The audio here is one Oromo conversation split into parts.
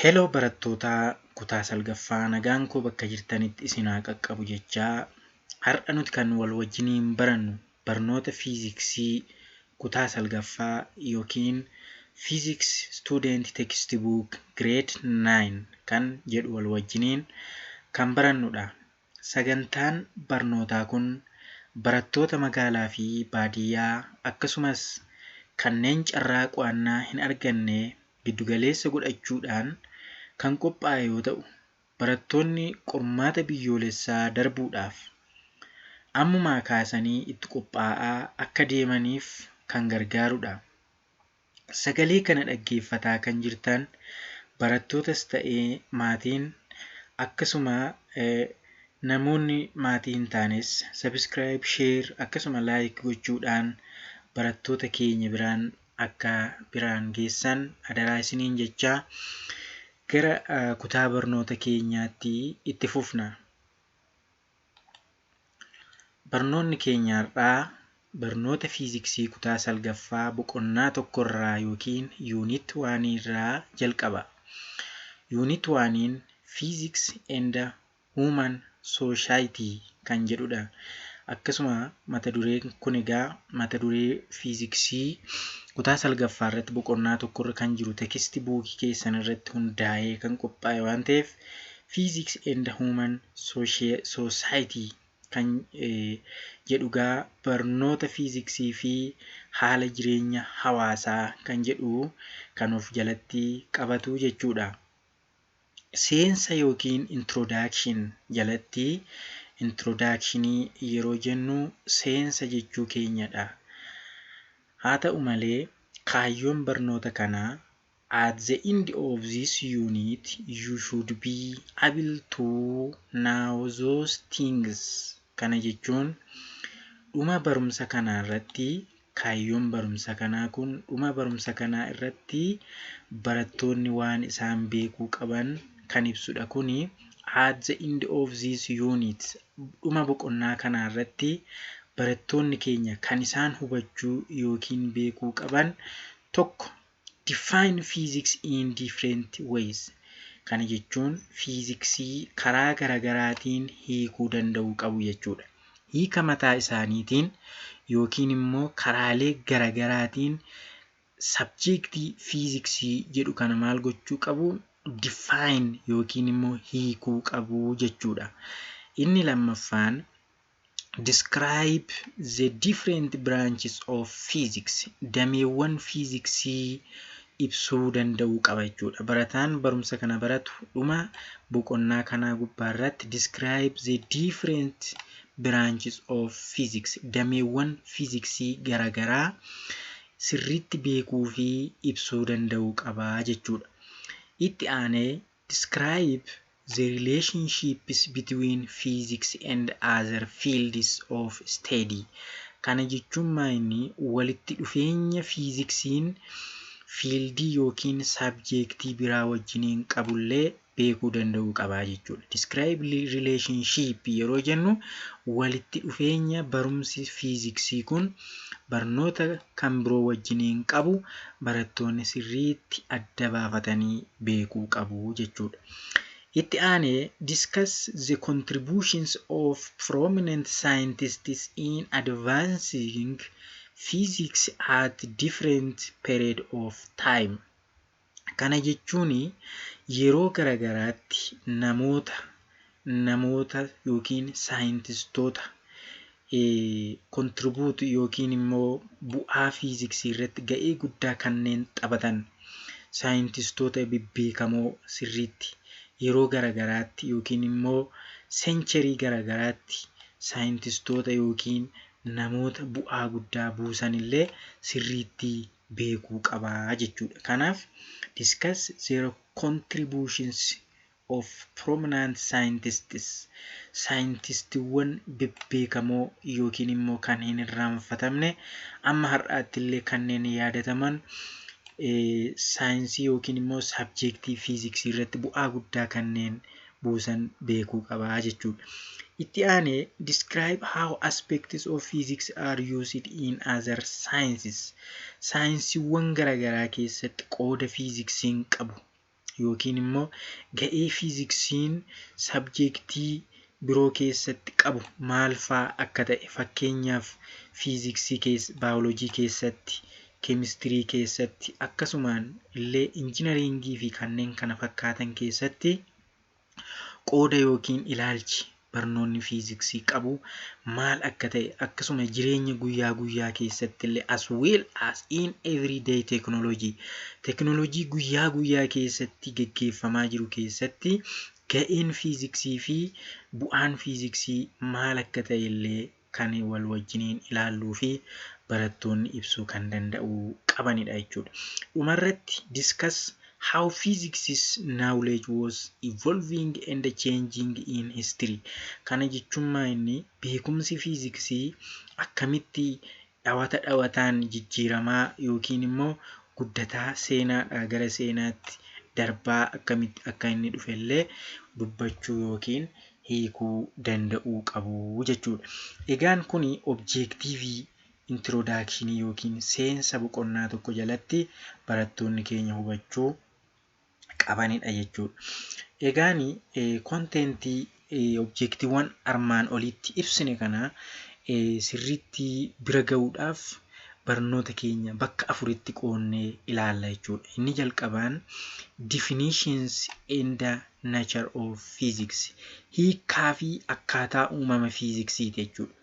Hello barattoota kutaa salgaffaa, nagaan koo bakka jirtanitti isin haa qaqqabu jechaa, har'a nuti kan wal wajjiniin barannu barnoota fiiziksii kutaa salgaffaa yookiin Physics Student Textbook Grade 9 kan jedhu wal wajjiniin kan barannudha. Sagantaan barnootaa kun barattoota magaalaa fi baadiyyaa akkasumas kanneen carraa qo'annaa hin arganne giddugaleessa godhachuudhaan kan qophaa'e yoo ta'u, barattoonni qormaata biyyoolessaa darbuudhaaf ammumaa kaasanii itti qophaa'aa akka deemaniif kan gargaarudha. Sagalee kana dhaggeeffataa kan jirtan barattootas ta'ee maatiin, akkasuma namoonni maatii hin taanes, subscribe, share akkasuma like gochuudhaan barattoota keenya biraan akka biraan geessan adaraa isiniin jechaa, gara kutaa barnoota keenyaatti itti fufna. Barnoonni keenya har'aa barnoota fiiziksii kutaa salgaffaa boqonnaa tokkorraa yookiin unit one irraa jalqaba. Unit oneiin Physics and Human Society kan jedhudha. Akkasuma mata dureen kun egaa mata duree fiiziksii kutaa salgaffaa irratti boqonnaa tokkorra kan jiru text bookii keessan irratti hundaa'ee kan qophaa'e waan ta'eef, Physics and Human Society kan jedhu gaa barnoota fiiziksii fi haala jireenya hawaasaa kan jedhu kan of jalatti qabatu jechuudha. Seensa yookiin introduction jalatti, introductionii yeroo jennu seensa jechuu keenyadha. Haa ta'u malee, kaayyoon barnoota kanaa, at the end of this unit you should be able to know those things. Kana jechuun dhuma barumsa kanaa irratti, kaayyoon barumsa kanaa kun dhuma barumsa kanaa irratti barattoonni waan isaan beekuu qaban kan ibsudha. Kuni at the end of this unit, dhuma boqonnaa kanaa irratti barattoonni keenya kan isaan hubachuu yookiin beekuu qaban: tokko, define physics in different ways. Kana jechuun fiiziksii karaa garagaraatiin hiikuu danda'uu qabu jechuudha. Hiika mataa isaaniitiin yookiin immoo karaalee garagaraatiin subjectii fiiziksii jedhu kana maal gochuu qabu? Define yookiin immoo hiikuu qabu jechuudha. Inni lammaffaan, describe the different branches of physics. Dameewwan fiiziksii ibsuu danda'uu qaba jechuudha. Barataan barumsa kana baratu dhuma boqonnaa kanaa gubbaa irratti describe the different branches of physics, dameewwan fiiziksii garaagaraa sirriitti beekuu fi ibsuu danda'uu qaba jechuudha. Itti aanee, describe the relationships between physics and other fields of study. Kana jechuun maayini? Walitti dhufeenya fiiziksiin fieldii yookiin subjectii biraa wajjiniin qabullee beekuu danda'uu qabaa jechuudha. Describe relationship yeroo jennu, walitti dhufeenya barumsi fiiziksii kun barnoota kan biroo wajjiniin qabu barattoonni sirriitti adda baafatanii beekuu qabu jechuudha. Itti aanee, discuss the contributions of prominent scientists in advancing physics at different period of time. Kana jechuun yeroo garagaraatti namoota yookiin saayintistoota contribute yookiin immoo bu'aa fiiziksii irratti ga'ee guddaa kanneen taphatan, saayintistoota bebbeekamoo sirriitti yeroo garagaraatti yookiin immoo century garagaraatti saayintistoota yookiin namoota bu'aa guddaa buusan illee sirriitti beekuu qabaa jechuudha. Kanaaf, discuss their contributions of prominent scientists, saayintistiiwwan bebbeekamoo yookiin immoo kan hin irraanfatamne, amma har'aatti illee kanneen yaadataman, saayinsii yookiin immoo subjectii fiiziksii irratti bu'aa guddaa kanneen buusan beekuu qabaa jechuudha. Itti aanee, describe how aspects of physics are used in other sciences. Saayinsiiwwan garaagaraa keessatti qooda fiiziksiin qabu yookiin immoo ga'ee fiiziksiin subjectii biroo keessatti qabu maal faa akka ta'e, fakkeenyaaf fiiziksii keessa, baayoloojii keessatti, keemistirii keessatti, akkasumaan illee injinaringii fi kanneen kana fakkaatan keessatti qooda yookiin ilaalchi barnoonni fiiziksii qabu maal akka ta'e, akkasuma jireenya guyyaa guyyaa keessatti illee, as well as in everyday technology, teknoolojii guyyaa guyyaa keessatti geggeeffamaa jiru keessatti ga'een fiiziksii fi bu'aan fiiziksii maal akka ta'e illee kan wal wajjiniin ilaalluu fi barattoonni ibsuu kan danda'uu qabanidha jechuudha. Dhumarratti, discuss how physics knowledge was evolving and changing in history. Kana jechuun maa inni beekumsi fiiziksii akkamitti dhawata dhawataan jijjiiramaa yookiin immoo guddataa seenaadhaa gara seenaatti darbaa akkamitti akka inni dhufellee dubbachuu yookiin hiikuu danda'uu qabu jechuudha. Egaan kuni objectiveii introductionii yookiin seensa boqonnaa tokko jalatti barattoonni keenya hubachuu qabanidha jechuudha. Egaan contentii objectivewwan armaan olitti ibsine kana sirriitti bira gahuudhaaf barnoota keenya bakka afuritti qoodnee ilaalla jechuudha. Inni jalqabaan definitions and the nature of physics, hiikkaa fi akkaataa uumama fiiziksiiti jechuudha.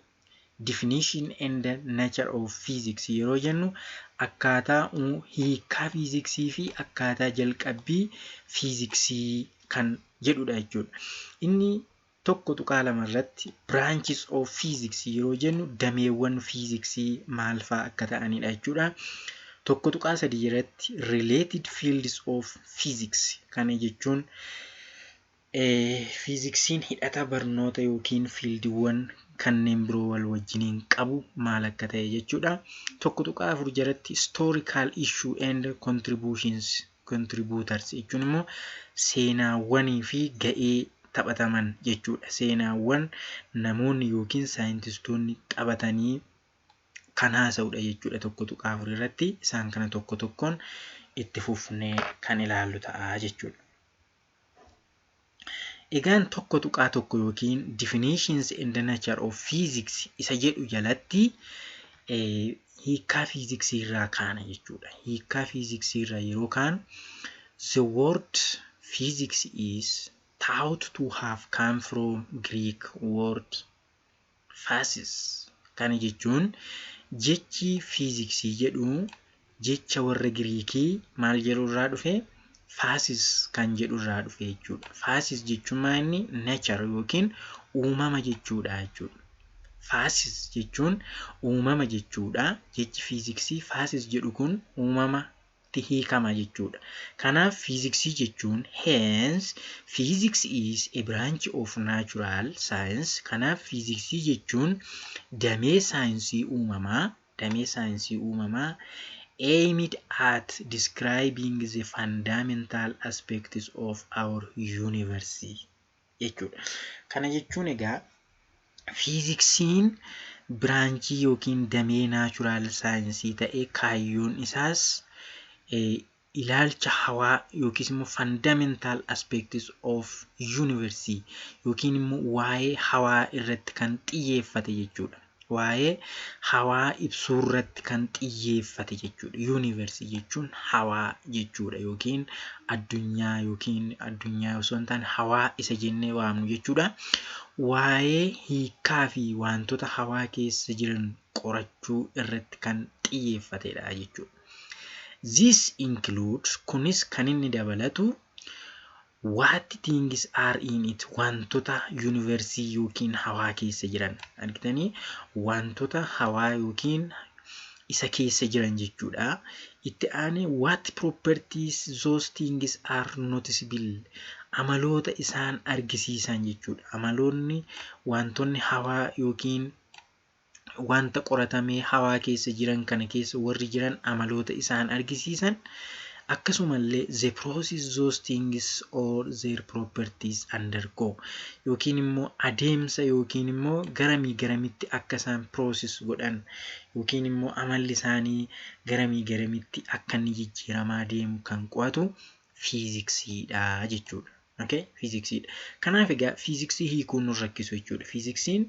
Definition and the nature of physics yeroo jennu, akkaataa hiikkaa fiiziksii fi akkaataa jalqabbii fiiziksii kan jedhudha jechuudha. Inni 1.2 irratti branches of physics yeroo jennu, dameewwan fiiziksii maal fa'aa akka ta'anidha jechuudha. 1.3 irratti related fields of physics, kana jechuun fiiziksiin hidhata barnoota yookiin fieldiiwwan kanneen biroo wal wajjiniin qabu maal akka ta'e jechuudha. 1.4 jalatti historical issue and contributions, contributors jechuun immoo seenaawwanii fi ga'ee taphataman jechuudha. Seenaawwan namoonni yookiin saayintistoonni taphatanii kan haasa'udha jechuudha 1.4 irratti. Isaan kana tokko tokkoon itti fufnee kan ilaallu ta'a jechuudha. Egaan 1.1 yookiin definitions and the nature of physics isa jedhu jalatti hiikkaa fiiziksii irraa kaana jechuudha. Hiikkaa fiiziksii irraa yeroo kaanu, the word physics is thought to have come from Greek word physis. Kana jechuun jechi fiiziksii jedhu jecha warra Giriikii maal jedhu irraa dhufe? Physis kan jedhu irraa dhufe jechuudha. Physis jechuun maal inni? Nature yookiin uumama jechuudha jechuudha. Physis jechuun uumama jechuudha. Jechi fiiziksii physis jedhu kun uumamatti hiikama jechuudha. Kanaaf fiiziksii jechuun, hence physics is a branch of natural science. Kanaaf fiiziksii jechuun damee saayinsii uumamaa aimed at describing the fundamental aspects of our universe jechuudha. Kana jechuun egaa fiiziksiin branchii yookiin damee natural scienceii ta'ee, kaayyoon isaas ilaalcha hawaa yookiis immoo fundamental aspects of universe yookiin immoo waa'ee hawaa irratti kan xiyyeeffate jechuudha. Waa'ee hawaa ibsuu irratti kan xiyyeeffate jechuudha. Universe jechuun hawaa jechuudha yookiin addunyaa, yookiin addunyaa osoo hin taane hawaa isa jennee waamnu jechuudha. Waa'ee hiikaa fi wantoota hawaa keessa jiran qorachuu irratti kan xiyyeeffatedha jechuudha. This includes, kunis kan inni dabalatu, what things are in it, wantoota yuuniversii yookiin hawaa keessa jiran argitanii, wantoota hawaa yookiin isa keessa jiran jechuudha. Itti aanee, what properties those things are noticeable, amaloota isaan argisiisan jechuudha. Amaloonni wantoonni hawaa yookiin wanta qoratamee hawaa keessa jiran kana keessa warri jiran amaloota isaan argisiisan, akkasumallee the process those things or their properties undergo, yookiin immoo adeemsa yookiin immoo garamii garamitti akka isaan process godhan yookiin immoo amalli isaanii garamii garamitti akka inni jijjiiramaa deemu kan qo'atu Fiiziksiidha jechuudha. Okay? Fiiziksiidha. Kanaaf egaa fiiziksii hiikuun nu rakkisu jechuudha. Fiiziksiin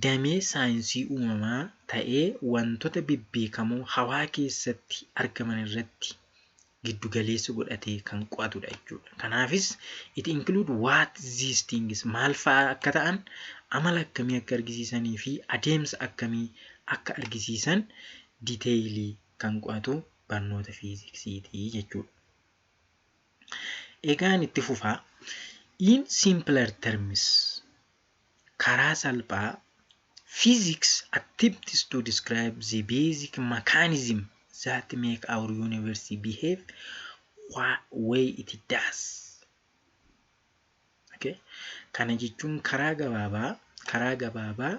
damee saayinsii uumamaa ta'ee wantoota bebbeekamoo hawaa keessatti argaman irratti giddu galeessa godhatee kan qo'atudha jechuudha. Kanaafis it include what these things maal fa'aa akka ta'an, amala akkamii akka argisiisanii fi adeemsa akkamii akka argisiisan detailii kan qo'atu barnoota fiiziksiiti jechuudha. Egaan itti fufaa. In simpler terms, karaa salphaa, physics attempts to describe the basic mechanism that make our universe behave way it does. Okay. Kana jechuun karaa gabaabaa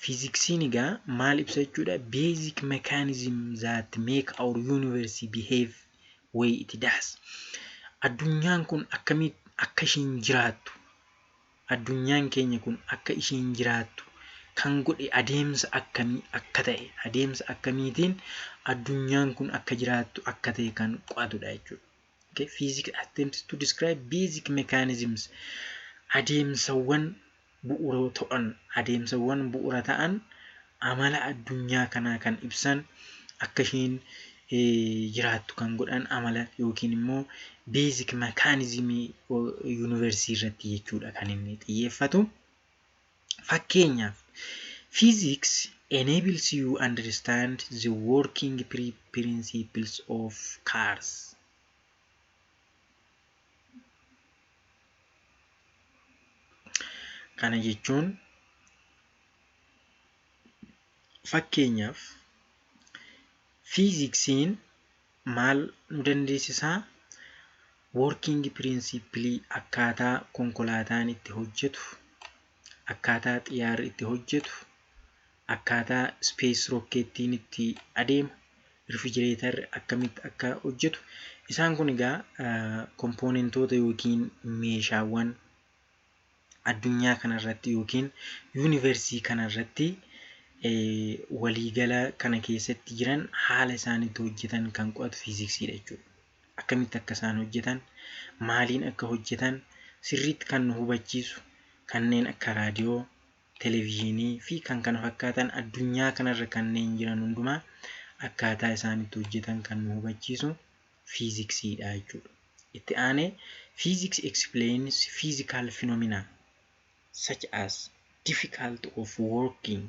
fiiziksiin egaa maal ibsa jechuudha? Basic mechanism that make our universe behave way it does. Addunyaan kun akkamitti akka ishiin jiraattu, addunyaan keenya kun akka ishiin jiraattu kan godhe adeemsa akkamii akka ta'e, adeemsa akkamiitiin addunyaan kun akka jiraattu akka ta'e kan qo'atudha jechuudha. Okay? Physics attempts to describe basic mechanisms, adeemsawwan bu'uura ta'an amala addunyaa kanaa kan ibsan, akka ishiin jiraattu kan godhan amala yookiin immoo basic mechanismii yuunivarsiitii irratti jechuudha kan inni xiyyeeffatu. Fakkeenyaaf, physics enables you understand the working principles of cars. Kana jechuun fakkeenyaaf fiiziksiin maal nu dandeessisaa? Working principle, akkaataa konkolaataan itti hojjetu, akkaataa xiyyaarri itti hojjetu, akkaataa space rokkeettiin itti adeemu, rifrijireetarri akkamitti akka hojjetu. Isaan kun egaa kompoonentoota yookiin meeshaawwan addunyaa kanarratti yookiin yuuniversii kanarratti waliigala kana keessatti jiran haala isaan itti hojjetan kan qo'atu fiiziksiidha jechuudha. Akkamitti akka isaan hojjetan, maaliin akka hojjetan sirriitti kan nu hubachiisu, kanneen akka raadiyoo, televezyiinii fi kan kana fakkaatan addunyaa kanarra kanneen jiran hundumaa akkaataa isaan itti hojjetan kan nu hubachiisu fiiziksiidha jechuudha. Itti aanee, physics explains physical phenomena such as difficult of working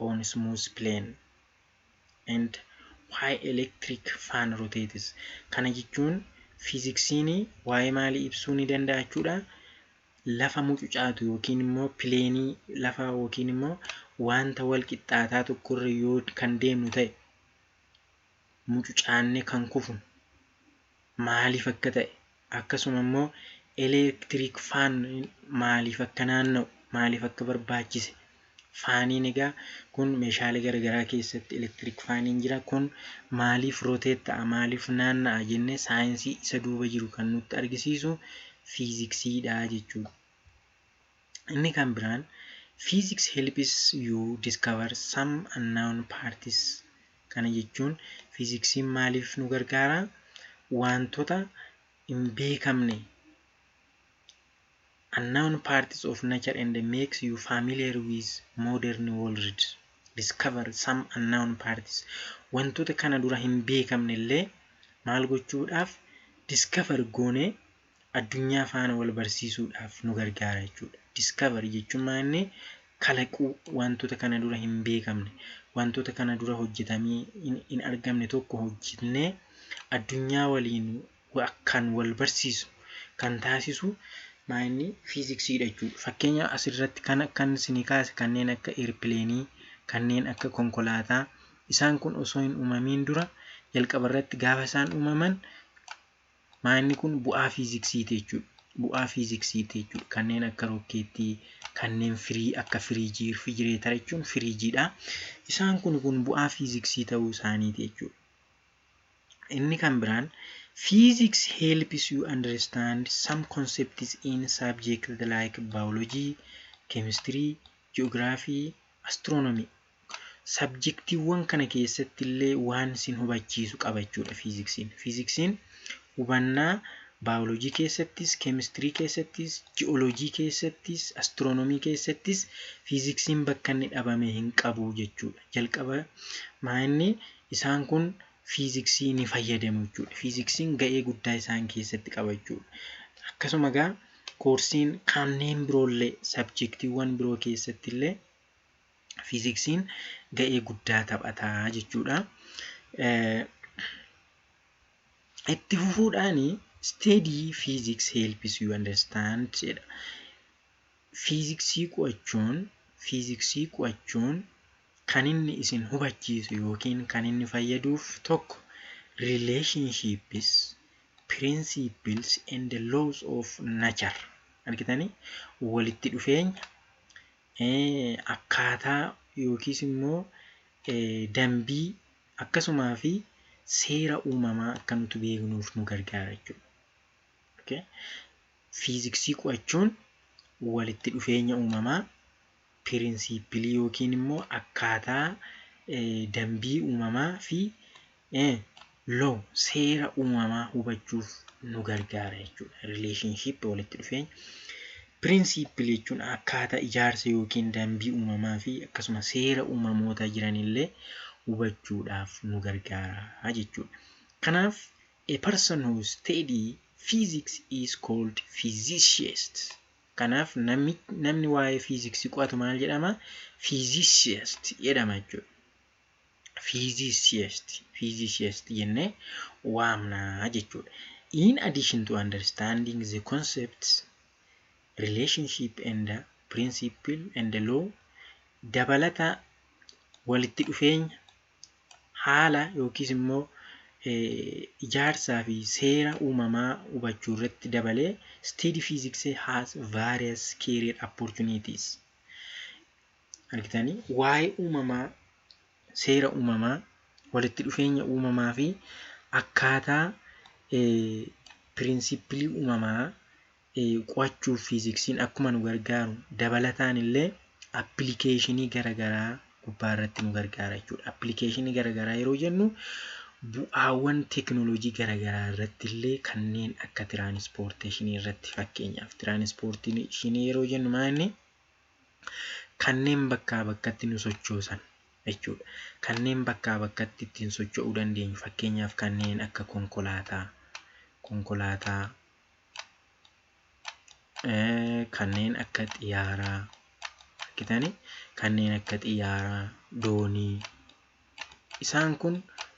on smooth plane and why electric fan rotates. Kana jechuun fiiziksiin waa'ee maalii ibsuu ni danda'a jechuudha? Lafa mucucaatu yookiin immoo planeii lafa yookiin immoo wanta wal qixxaataa tokkorra yoo kan deemnu ta'e mucucaannee kan kufu maaliif akka ta'e, akkasuma immoo electric fan maaliif akka naanna'u, maaliif akka barbaachise. Faniin egaa kun meeshaalee garaagaraa keessatti electric faniin jira, kun maaliif rotate ta'a, maaliif naanna'a jennee saayinsii isa duuba jiru kan nutti argisiisu fiiziksiidha jechuudha. Inni kan biraan, physics helps you discover some unknown parts. Kana jechuun fiiziksiin maaliif nu gargaara? Wantoota hin beekamne, unknown parts of nature, and makes you familiar with modern world. Discover some unknown parts, wantoota kana dura hin beekamne illee maal gochuudhaaf? Discover goonee addunyaa faana wal barsiisuudhaaf nu gargaara jechuudha. Discover jechuun maal? Kalaquu, wantoota kana dura hin beekamne, wantoota kana dura hojjetamee hin argamne tokko hojjennee addunyaa waliin kan wal barsiisu kan taasisu maal? Fiiziksiidha jechuudha. Fakkeenya asirratti kan isinii kaase kanneen akka airplaneii, kanneen akka konkolaataa, isaan kun osoo hin uumamiin dura jalqaba irratti gaafa isaan uumaman maalni kun bu'aa fiiziksiiti jechuudha. Bu'aa fiiziksiiti jechuudha. Kanneen akka rokkeettii, kanneen firii akka firiijii, refrigerator jechuun firiijiidha. Isaan kun bu'aa fiiziksii ta'uu isaaniiti jechuudha. Inni kan biraan, physics helps you understand some concepts in subjects like biology, chemistry, geography, astronomy. Subjectiiwwan kana keessatti illee waan isin hubachiisu qaba jechuudha fiiziksiin. Fiiziksiin hubannaa Baayoloojii keessattis, keemistirii keessattis, ji'ooloojii keessattis, astiroonoomii keessattis fiiziksiin bakka inni dhabame hin qabu jechuudha. Jalqaba maa'inni isaan kun fiiziksii ni fayyadamu jechuudha. Fiiziksiin ga'ee guddaa isaan keessatti qaba jechuudha. Akkasuma egaa koorsiin kanneen biroollee, sabjektiiwwan biroo keessatti illee fiiziksiin ga'ee guddaa taphataa jechuudha. Itti fufuudhaan, "Study physics helps you understand" jedha. Fiiziksii qo'achuun kan inni isin hubachiisu yookiin kan inni fayyaduuf tokko, relationships, principles and the laws of nature. Argitanii, walitti dhufeenya, akkaataa yookiis immoo dambii akkasumaa fi seera uumamaa akka nuti beeknuuf nu gargaara jechuudha. Fiiziksii qo'achuun walitti dhufeenya uumamaa, pirinsipilii yookiin immoo akkaataa dambii uumamaa fi law, seera uumamaa hubachuuf nu gargaara jechuudha. Relationship, walitti dhufeenya. Pirinsipilii jechuun akkaataa ijaarsa yookiin dambii uumamaa fi akkasuma seera uumamoota jiranillee hubachuudhaaf nu gargaara jechuudha. Kanaaf, a person who study physics is called physicist. Kanaaf namni waa'ee fiiziksii qo'atu maal jedhama? Physicist jedhama jechuudha. Physicist jennee waamna jechuudha. In addition to understanding the concepts, relationship and the principle and the law, dabalata walitti dhufeenya, haala yookiis immoo ijaarsaa fi seera uumamaa hubachuu irratti dabalee, study physics has various career opportunities. Argitanii, waa'ee uumamaa, seera uumamaa, walitti dhufeenya uumamaa fi akkaataa pirinsipilii uumamaa qo'achuuf fiiziksiin akkuma nu gargaaru, dabalataan illee appilikeeshinii garaagaraa gubbaa irratti nu gargaara jechuudha. Appilikeeshinii garaagaraa yeroo jennu, bu'aawwan teekinooloojii garaagaraa irratti illee, kanneen akka tiraanispoorteeshinii irratti. Fakkeenyaaf, tiraanispoorteeshinii yeroo jennu maal inni? Kanneen bakkaa bakkatti nu sochoosan jechuudha. Kanneen bakkaa bakkatti ittiin socho'uu dandeenyu, fakkeenyaaf kanneen akka konkolaataa, kanneen akka xiyyaaraa argitanii, kanneen akka xiyyaaraa, doonii, isaan kun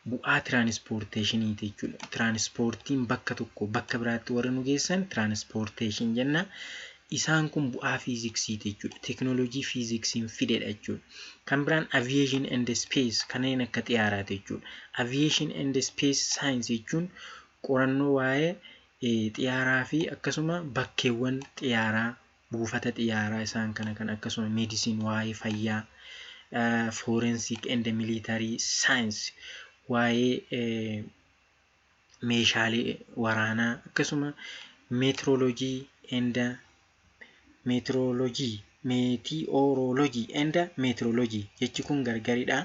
bu'aa tiraanispoorteeshiniiti jechuudha. Tiraanispoortiin bakka tokkoo bakka biraatti warra nu geessan transportation jenna. Isaan kun bu'aa fiiziksiiti jechuudha. Teekinooloojii fiiziksiin fidedha jechuudha. Kan biraan aviation and space, kanneen akka xiyyaaraati jechuudha. Aviation and space science jechuun qorannoo waa'ee xiyyaaraa fi akkasuma bakkeewwan xiyyaaraa, buufata xiyyaaraa, isaan kana kan, akkasuma medicine, waa'ee fayyaa, forensic and military science, waa'ee meeshaalee waraanaa, akkasuma meetirooloojii, meetiyoorooloojii and meetirooloojii jechi kun gargaridha.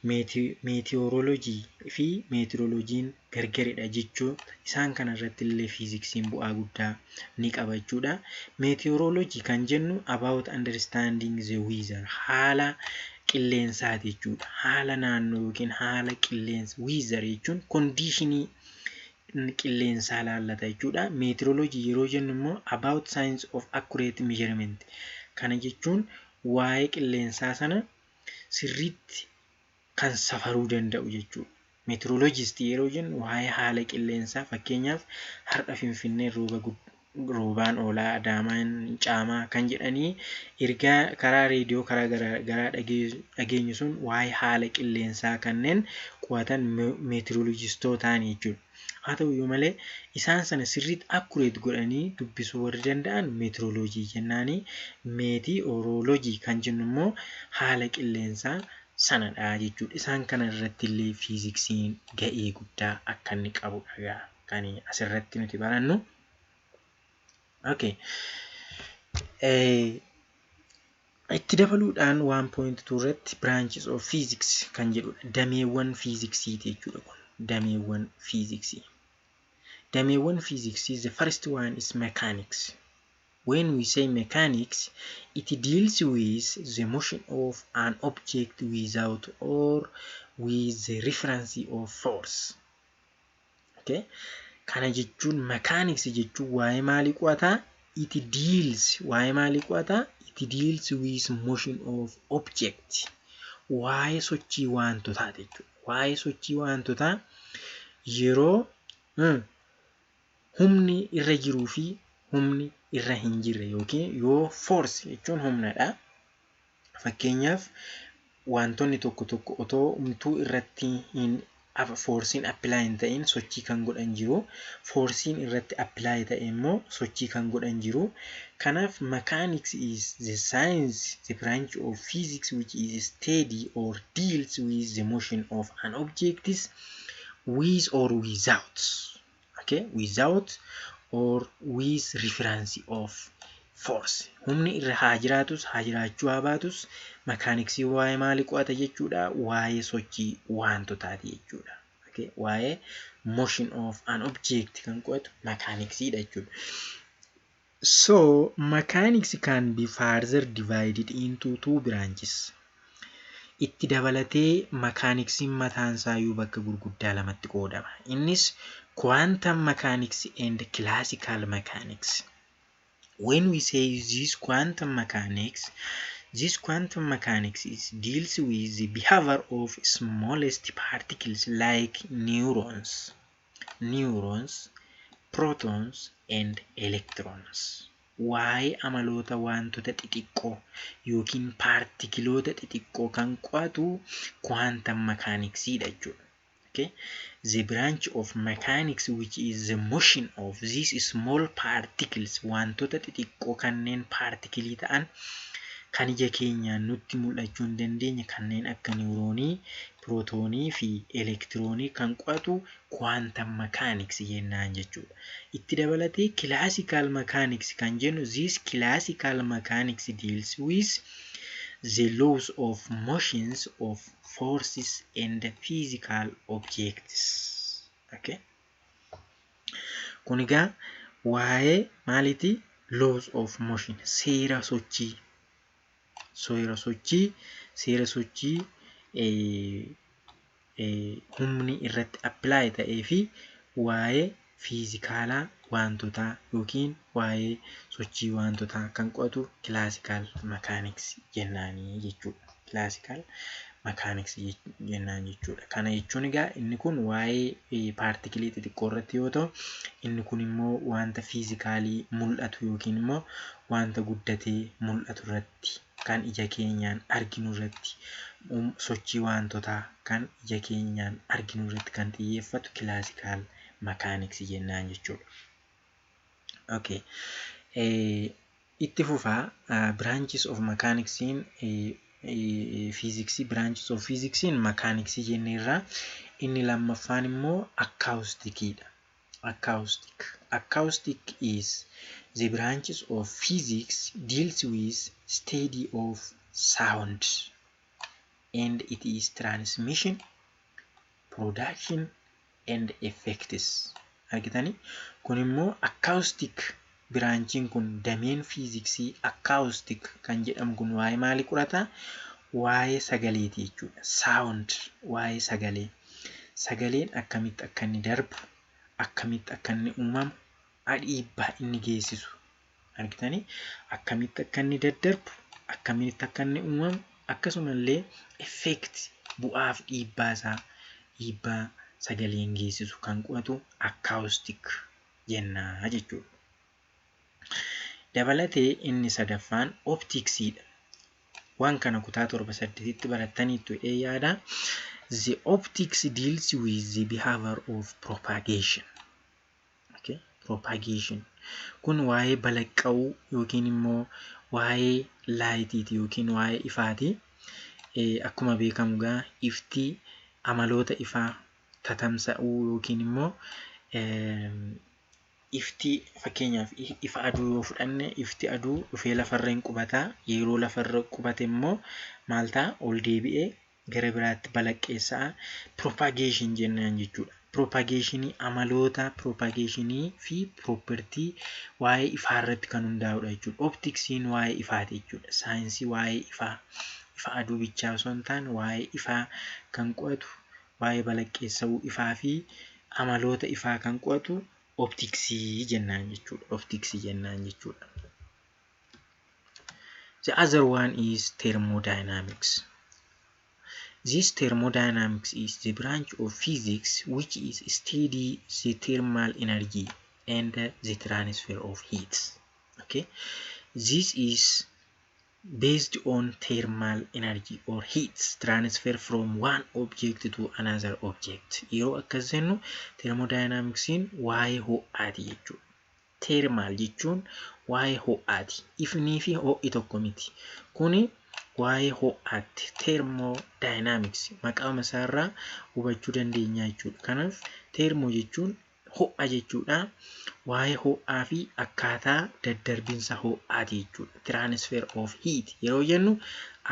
Meetiyoorooloojii fi meetirooloojiin gargaridha jechuun isaan kana irratti illee fiiziksiin bu'aa guddaa ni qaba jechuudha. Meetiyoorooloojii kan jennu about understanding the weather, haala qilleensaati jechuudha. Haala naannoo yookiin haala qilleensa, weather jechuun conditionii qilleensaa laallata jechuudha. Meetirooloojii yeroo jennu immoo about science of accurate measurement. Kana jechuun waa'ee qilleensaa sana sirriitti kan safaruu danda'u jechuudha. Meetirooloojistii yeroo jennu waa'ee haala qilleensaa, fakkeenyaaf har'a Finfinneen rooba roobaan oolaa, Adaamaan caamaa kan jedhanii ergaa karaa reediyoo, karaa garaa dhageenyu sun, waa'ee haala qilleensaa kanneen qo'atan meetirooloojistootaani jechuudha. Haa ta'uyyuu malee, isaan sana sirriitti accurate godhanii dubbisuu warri danda'an meetirooloojii jennaani. Meetiyoorooloojii kan jennu immoo haala qilleensaa sanadha jechuudha. Isaan kana irratti illee fiiziksiin ga'ee guddaa akka inni qabudha kan asirratti nuti barannu. Okay. Itti dabaluudhaan 1.2 irratti branches of physics kan jedhudha. Dameewwan fiiziksiiti jechuudha kun. Dameewwan fiiziksii. Dameewwan fiiziksii, the first one is mechanics. When we say mechanics, it deals with the motion of an object without or with the reference of force. Okay? Kana jechuun, mechanics jechuun waa'ee maalii qo'ataa? It deals, waa'ee maalii qo'ataa? It deals with motion of object. Waa'ee sochii wantotaa jechuudha. Waa'ee sochii wantotaa yeroo humni irra jiruu fi humni irra hin jirre, yookiin yoo force jechuun humnadha. Fakkeenyaaf, wantoonni tokko tokko otoo humtuu irratti hin forceiin apply hin ta'in sochii kan godhan jiru. Forceiin irratti apply ta'e immoo sochii kan godhan jiru. Kanaaf mechanics is the science, the branch of physics which is study or deals with the motion of an object with or without, okay, without or with reference of force. Humni irra haa jiraatus, haa jiraachuu haa baatus, mechanicsii waa'ee maalii qo'ata jechuudha? Waa'ee sochii wantotaati jechuudha. Okay? Waa'ee motion of an object kan qo'atu mechanicsiidha jechuudha. So mechanics can be further divided into two branches. Itti dabalatee mechanicsiin mataan isaayyuu bakka gurguddaa lamatti qoodama. Innis quantum mechanics and classical mechanics. When we say this quantum mechanics, this quantum mechanics is deals with the behavior of smallest particles like neurons, protons and electrons. Waa'ee amaloota wantoota xixiqqoo yookiin paartikiloota xixiqqoo kan qo'atu quantum mechanicsiidha jechuudha. Okay? The branch of mechanics which is the motion of these small particles, wantoota xixiqqoo kanneen paartikilii ta'an, kan ija keenyaan nutti mul'achuu hin dandeenye, kanneen akka niwuroonii, pirootoonii fi elektiroonii kan qo'atu quantum mechanics jennaan jechuudha. Itti dabalatee classical mechanics kan jennu, this classical mechanics deals with the laws of motions of forces and physical objects. Okay? Kun egaa waa'ee maaliiti? Laws of motion, seera sochii. Seera sochii, seera sochii humni irratti apply ta'ee fi waa'ee fiizikaalaa wantotaa yookiin waa'ee sochii wantotaa kan qo'atu classical mechanics jennaanii jechuudha. Classical mechanics jennaan jechuudha. Kana jechuun egaa inni kun waa'ee paartikilii xixiqqoo irratti yoo ta'u, inni kun immoo wanta fiizikaalii mul'atu yookiin immoo wanta guddatee mul'atu irratti, kan ija keenyaan arginu irratti, sochii wantotaa kan ija keenyaan arginu irratti kan xiyyeeffatu classical mechanics jennaan jechuudha. Okay. Itti fufaa, branches of mechanicsiin fiiziksii, branches of physics'n mechanicsii jenneerra. Inni lammaffaan immoo acousticiidha. Acoustic. Acoustic is the branches of physics deals with study of sound and it is transmission, production and effects. Argitanii? Kun immoo acoustic branchiin kun, dameen fiiziksii acoustic kan jedhamu kun waa'ee maalii qorata? Waa'ee sagaleeti jechuudha. Sound, waa'ee sagalee. Sagaleen akkamitti akka inni darbu, akkamitti akka inni uumamu, dhiibbaa inni geessisu. Argitanii? Akkamitti akka inni daddarbu, akkamitti akka inni uumamu, akkasumallee effect, bu'aaf dhiibbaa isaa, dhiibbaa sagaleen geessisu kan qo'atu acoustic jennaa jechuudha. Dabalatee inni sadaffaan opticsiidha. Waan kana kutaa torba saddeetitti barattaniittu jedhee yaada. The optics deals with the behavior of propagation. Okay? Propagation. Kun waa'ee balaqqa'uu yookiin immoo waa'ee lightiiti yookiin waa'ee ifaati. Akkuma beekamu egaa ifti amaloota ifaa tatamsa'uu yookiin immoo ifti, fakkeenyaaf, ifa aduu yoo fudhanne, ifti aduu dhufee lafarra hin qubataa. Yeroo lafarra qubate immoo maal ta'a? Ol deebi'ee gara biraatti balaqqeessa'a. Propagation jennaan jechuudha. Propagationii, amaloota propagationii fi property waa'ee ifaa irratti kan hundaa'udha jechuudha. Opticsiin waa'ee ifaati jechuudha. Saayinsii waa'ee ifaa, ifa aduu bichaa osoo hin taane waa'ee ifaa kan qo'atu, waa'ee balaqqeessa'uu ifaa fi amaloota ifaa kan qo'atu opticsii jennaan jechuudha. Opticsii jennaan jechuudha. The other one is thermodynamics. This thermodynamics is the branch of physics which is study the thermal energy and the transfer of heat. Okay, this is based on thermal energy or heat transfer from one object to another object. Yeroo akkas jennu thermodynamicsiin waa'ee ho'aati jechuudha. Thermal jechuun waa'ee ho'aati. Ifnii fi ho'i tokko miti. Kuni waa'ee ho'aatti. Thermodynamics maqaama isaarraa hubachuu dandeenya jechuudha. Kanaaf thermo jechuun ho'a jechuudha. Waa'ee ho'aa fi akkaataa daddarbinsa ho'aati jechuudha. Transfer of heat yeroo jennu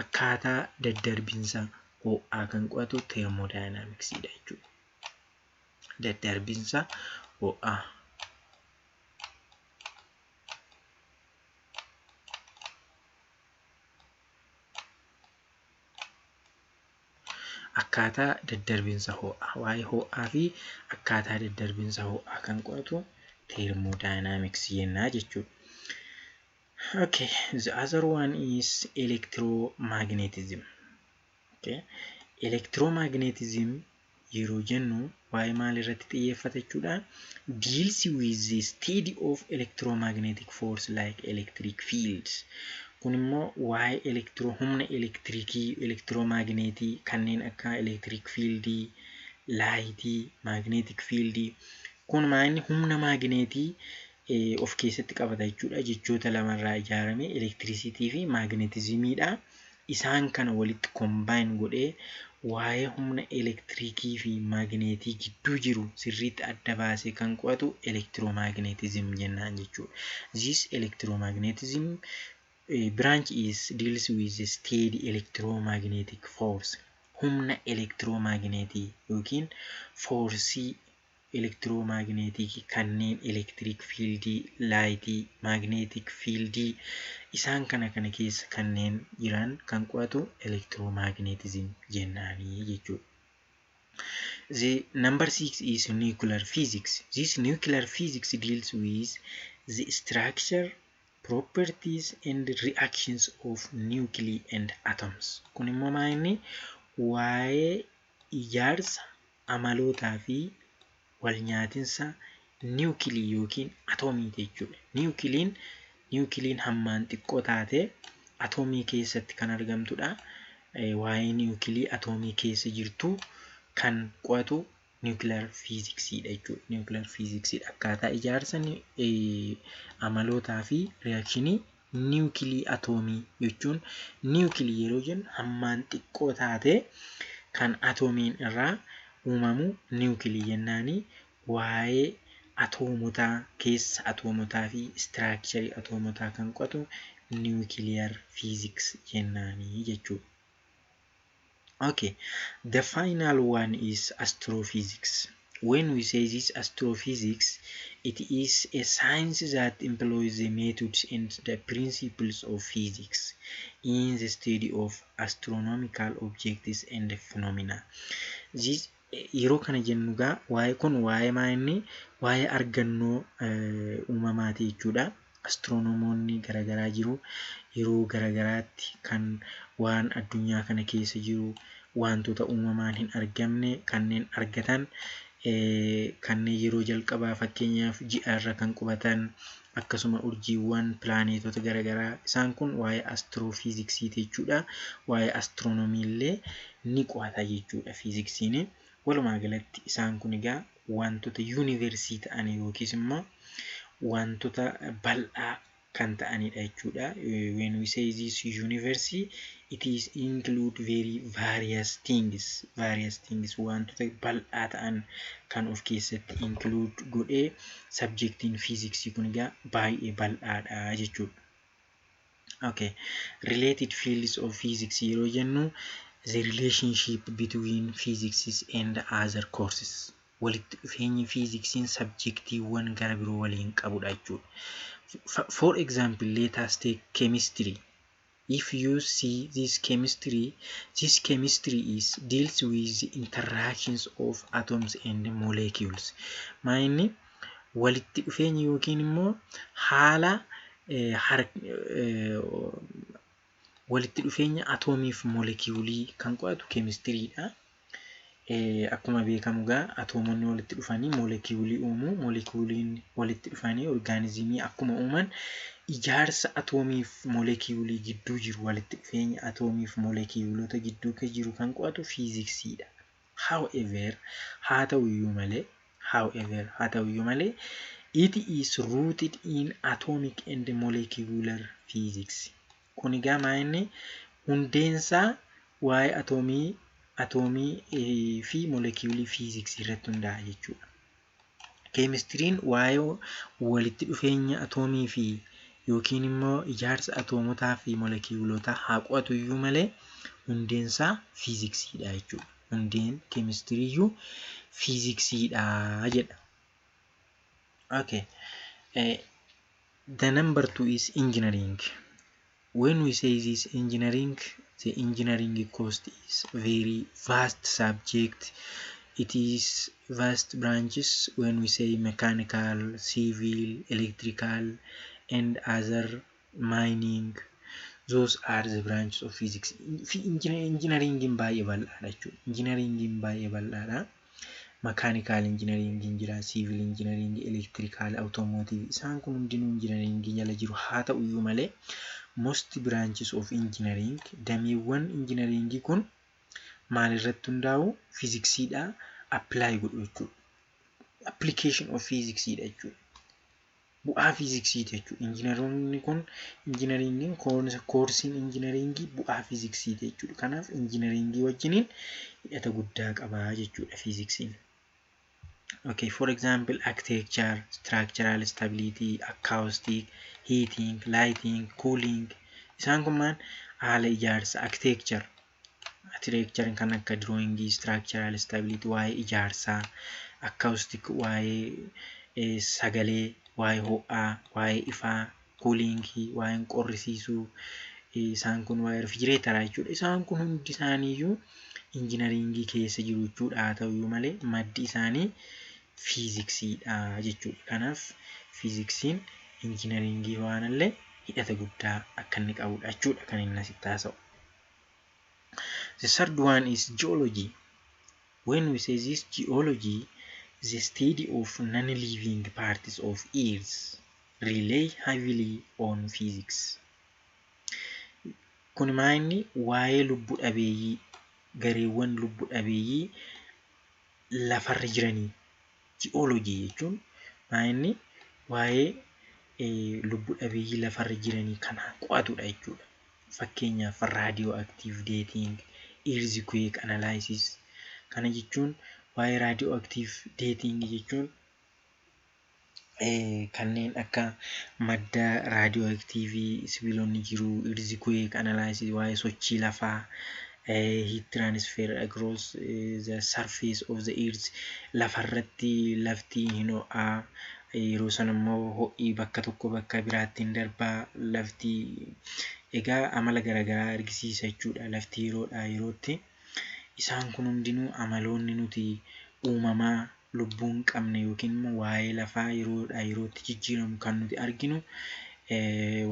akkaataa daddarbinsa ho'aa kan qo'atu thermodynamicsiidha jechuudha. Daddarbinsa ho'aa. Akkaataa daddarbinsa ho'aa, waa'ee ho'aa fi akkaataa daddarbinsa ho'aa kan qo'atu thermodynamics jennaa jechuudha. Okay, the other one is electromagnetism. Okay, electromagnetism yeroo jennu waa'ee maal irratti xiyyeeffata jechuudha? Deals with the study of electromagnetic force like electric fields. Kun immoo waa'ee electro humna elektiriikii, elektiroomagneetii kanneen akka electric fieldii, lightii, magnetic fieldii. Kun maal humna maagneetii of keessatti qabata jechuudha. Jechoota lamarraa ijaarame, elektirisiitii fi magnetismiidha. Isaan kana walitti combine godhee waa'ee humna elektiriikii fi maagneetii gidduu jiru sirriitti adda baasee kan qo'atu electromagnetism jennaan jechuudha. This electromagnetism branch is deals with the steady electromagnetic force. Humna elektiroomagneetii yookiin forcii elektiroomagneetii kanneen electric fieldii, lightii, magnetic fieldii isaan kana kana keessa kanneen jiran kan qo'atu electromagnetism jennaanii jechuudha. The number six is nuclear physics. This nuclear physics deals with the structure, properties and reactions of nuclei and atoms. Kun immoo maal inni waa'ee ijaarsa, amalootaa fi walnyaatinsa niwukilii yookiin atoomiiti jechuudha. Niwukiliin hammaan xiqqoo taate atoomii keessatti kan argamtudha. Waa'ee niwukilii atoomii keessa jirtu kan qo'atu nuclear physicsiidha jechuudha. Nuclear physicsiidha. Akkaataa ijaarsa, amalootaa fi reactionii niwukilii atoomii jechuun, niwukilii yeroo jennu hammaan xiqqoo taate kan atoomiin irraa uumamu niwukilii jennaani. Waa'ee atoomotaa keessa atoomotaa fi structurii atoomotaa kan qo'atu nuclear physics jennaanii jechuudha. Okay, the final one is astrophysics. When we say this astrophysics, it is a science that employs the methods and the principles of physics in the study of astronomical objects and phenomena. This yeroo kana jennu gaa waa'ee kun waa'ee maa inni waa'ee argannoo uumamaati jechuudha. Astiroonomoonni garaagaraa jiru. Yeroo garaagaraatti kan waan addunyaa kana keessa jiru, wantoota uumamaan hin argamne kanneen argatan, kanneen yeroo jalqabaa fakkeenyaaf ji'a irra kan qubatan, akkasuma urjiiwwan, pilaaneetota garaagaraa, isaan kun waa'ee astiroofiiziksiiti jechuudha. Waa'ee astiroonoomii illee ni qo'ata jechuudha fiiziksiin. Walumaa galatti isaan kun egaa wantoota yuuniversii ta'an yookiis immoo wantoota bal'aa kan ta'anidha jechuudha. When we say this universe, it is include very various things, various things, wantoota bal'aa ta'an kan of keessatti include godhee subjectiin fiiziksii kun egaa baay'ee bal'aadha jechuudha. Okay, related fields of physics yeroo jennu the relationship between physics and other courses. Walitti dhufeenyi fiiziksiin subjectiiwwan gara biroo waliin qabudha jechuudha. For example, let us take chemistry. If you see this chemistry, this chemistry is deals with the interactions of atoms and molecules. Maa inni walitti dhufeenya yookiin immoo haala walitti dhufeenya atoomii fi moolekiyuulii kan qo'atu keemistiriidha. Akkuma beekamu egaa atoomonni walitti dhufanii moolekiyuulii uumu. Moolekiyuuliin walitti dhufanii orgaanizimii akkuma uuman, ijaarsa atoomii fi moolekiyuulii gidduu jiru, walitti dhufeenya atoomii fi moolekiyuulota gidduu jiru kan qo'atu fiiziksiidha. However, haa ta'uyyuu malee, however, haa ta'uyyuu malee, it is rooted in atomic and molecular physics. Kun egaa maa inni hundeensaa waa'ee atoomii fi moolekiyuulii fiiziksii irratti hundaa'a jechuudha. Keemistiriin waa'ee walitti dhufeenya atoomii fi yookiin immoo ijaarsa atoomotaa fi moolekiyuulotaa haa qo'atu iyyuu malee, hundeensaa fiiziksiidha jechuudha. Hundeen keemistiriiyyuu fiiziksiidha jedha. Okay. The number two is engineering. When we say this engineering, the engineering course is very vast subject. It is vast branches when we say mechanical, civil, electrical, and other mining. Those are the branches of physics. Engineeringiin baay'ee bal'aadha jechuudha. Engineeringiin baay'ee bal'aadha. Mechanical engineeringiin jira, civil engineeringii, electrical, automotive, isaan kun hundinuu engineeringii jala jiru. Haa ta'u iyyuu malee, most branches of engineering, dameewwan engineeringii kun maalirratti hundaa'u? Fiiziksiidha apply godhu jechuudha. Application of fiiziksiidha jechuudha. Bu'aa fiiziksiiti jechuudha. Injiinaroonni kun, injiinaringiin, koorsiin injiinaringii bu'aa fiiziksiiti jechuudha. Kanaaf injiinaringii wajjiniin hidhata guddaa qabaa jechuudha fiiziksiin. Okay, for example, architecture, structural stability, acoustic, heating, lighting, cooling. Isaan kun maal? Haala ijaarsa, architecture. Architecture kan akka drawing, structural stability waa'ee ijaarsaa, acoustic waa'ee sagalee, waa'ee ho'aa, waa'ee ifaa, cooling waa'ee qorrisiisuu, isaan kun waa'ee refrigerator jechuudha. Isaan kun hundi isaaniiyyuu injiinaringii keessa jiru jechuudha. Haa ta'uyyuu malee, maddi isaanii fiiziksiidha jechuudha. Kanaaf fiiziksiin injiinaringii waan illee hidhata guddaa akka inni qabudha jechuudha kan inni asitti haasa'u. The third one is geology. When we say this geology, the study of non-living parts of Earth rely heavily on physics. Kun maa inni waa'ee lubbu dhabeeyyii, gareewwan lubbu dhabeeyyii lafarra jiranii. Ji'oolojii jechuun maa inni waa'ee lubbu dhabeeyyii lafarra jiranii kan qo'atudha jechuudha. Fakkeenyaaf, radioactive dating, earthquake analysis. Kana jechuun waa'ee radioactive dating jechuun kanneen akka madda raadiyoo sibiilonni jiru, earthquake analysis waa'ee sochii lafaa, heat transfer across the surface of the earth, lafarratti lafti hin ho'aa, yeroo sana immoo ho'i bakka tokko bakka biraatti hin darbaa, lafti egaa amala garaagaraa argisiisa jechuudha lafti yeroodhaa yerootti. Isaan kun hundinuu amaloonni nuti uumamaa lubbuu hin qabne yookiin immoo waa'ee lafaa yeroodhaa yerootti jijjiiramu kan nuti arginu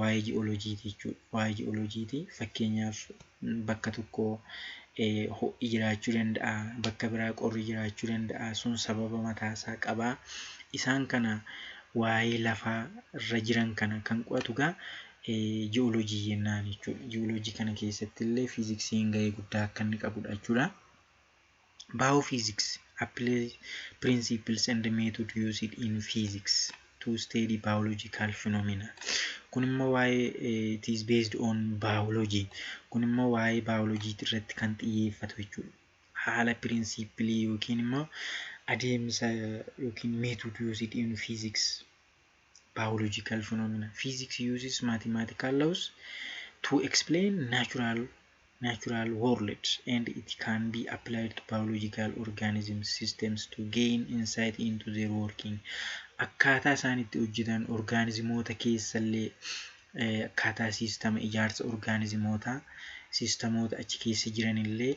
waa'ee ji'oolojiiti jechuudha. Waa'ee ji'oolojiiti. Fakkeenyaaf, bakka tokko ho'i jiraachuu danda'a, bakka biraa qorri jiraachuu danda'a. Sun sababa mataasaa qaba. Isaan kana waa'ee lafaa irra jiran kana kan qo'atu egaa ji'oolojii jennaan jechuudha. Ji'oolojii kana keessatti illee fiiziksiin gahee guddaa akka inni qabudha jechuudha. Biophysics apply principles and method used in physics to study biological phenomena. Kun immoo waa'ee, it is based on biology. Kun immoo waa'ee biology irratti kan xiyyeeffatu jechuudha. Haala principle yookiin immoo adeemsa yookiin method used in physics biological phenomena. Physics uses mathematical laws to explain natural natural world, and it can be applied to biological organism systems to gain insight into their working. Akkaataa isaan itti hojjetan orgaanizimoota keessallee, akkaataa siistama ijaarsa orgaanizimootaa, siistamoota achi keessa jiranillee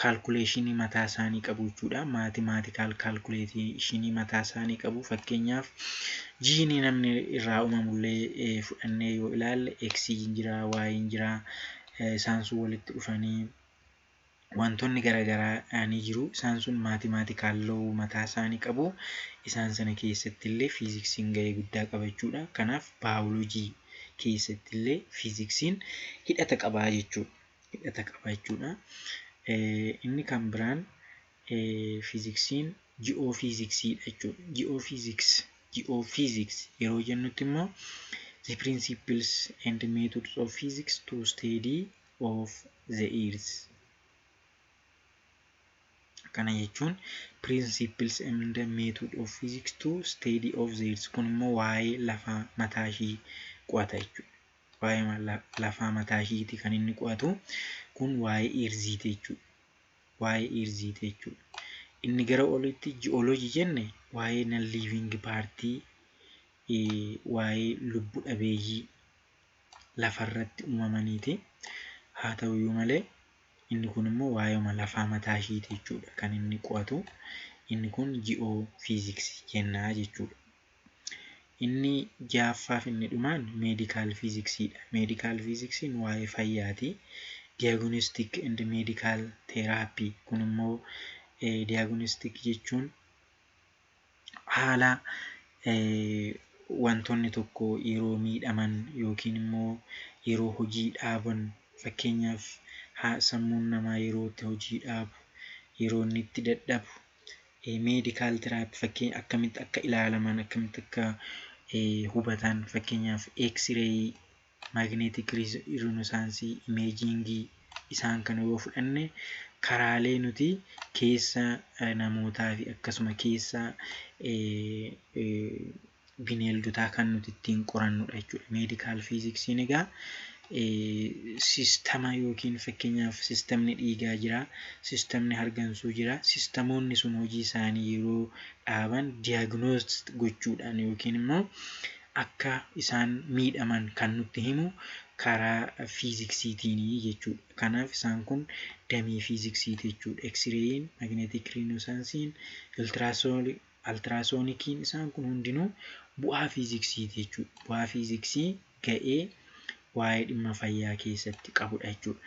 calculationii mataa isaanii qabu jechuudha. Mathematical calculationii mataa isaanii qabu. Fakkeenyaaf, jiinii namni irraa uumamullee fudhannee yoo ilaalle, X jira, Y jira, isaan sun walitti dhufanii wantoonni garaagaraa ni jiru. Isaan sun mathematical law mataa isaanii qabu. Isaan sana keessatti illee fiiziksiin gahee guddaa qaba jechuudha. Kanaaf baayoloojii keessatti illee fiiziksiin hidhata qabaa jechuudha. Hidhata qaba jechuudha. Inni kan biraan fiiziksiin ji'oofiiziksiidha jechuudha. Geophysics, geophysics yeroo jennutti immoo the principles and methods of physics to study of the earth. Kana jechuun principles and method of physics to study of the earth, kun immoo waa'ee lafaa mataa ishii qo'ata jechuudha. Waa'ee lafaa mataa ishiiti kan inni qo'atu, kun waa'ee earthiiti jechuudha. Waa'ee earthiiti jechuudha. Inni gara olitti ji'ooloojii jenne waa'ee non living partii, waa'ee lubbu dhabeeyyii lafarratti uumamaniiti. Haa ta'uyyuu malee inni kun immoo waa'eema lafaa mataa ishiiti jechuudha kan inni qo'atu. Inni kun ji'oofiiziksii jennaa jechuudha. Inni ja'affaaf inni dhumaan medical fiiziksiidha. Medical fiiziksiin waa'ee fayyaati. Diagnostic and medical therapy, kun immoo diagnostic jechuun haala wantoonni tokko yeroo miidhaman yookiin immoo yeroo hojii dhaaban, fakkeenyaaf sammuun namaa yeroo itti hojii dhaabu, yeroo inni itti dadhabu, medical therapy fakkeenya akkamitti akka ilaalaman, akkamitti akka hubatan, fakkeenyaaf X-rayii, magnetic resonanceii, imagingii, isaan kana yoo fudhanne, karaalee nuti keessa namootaa fi akkasuma keessa bineeldotaa kan nuti ittiin qorannudha jechuudha. Medical fiiziksiin egaa sistama yookiin fakkeenyaaf sistamni dhiigaa jira, sistamni hargansuu jira. Sistamoonni sun hojii isaanii yeroo dhaaban diagnose gochuudhaan yookiin immoo akka isaan miidhaman kan nutti himu karaa fiiziksiitiini jechuudha. Kanaaf isaan kun damee fiiziksiiti jechuudha. X-rayin, magnetic resonanceiin, ultrasoniciin, isaan kun hundinuu bu'aa fiiziksiiti jechuudha. Bu'aa fiiziksii ga'ee waa'ee dhimma fayyaa keessatti qabudha jechuudha.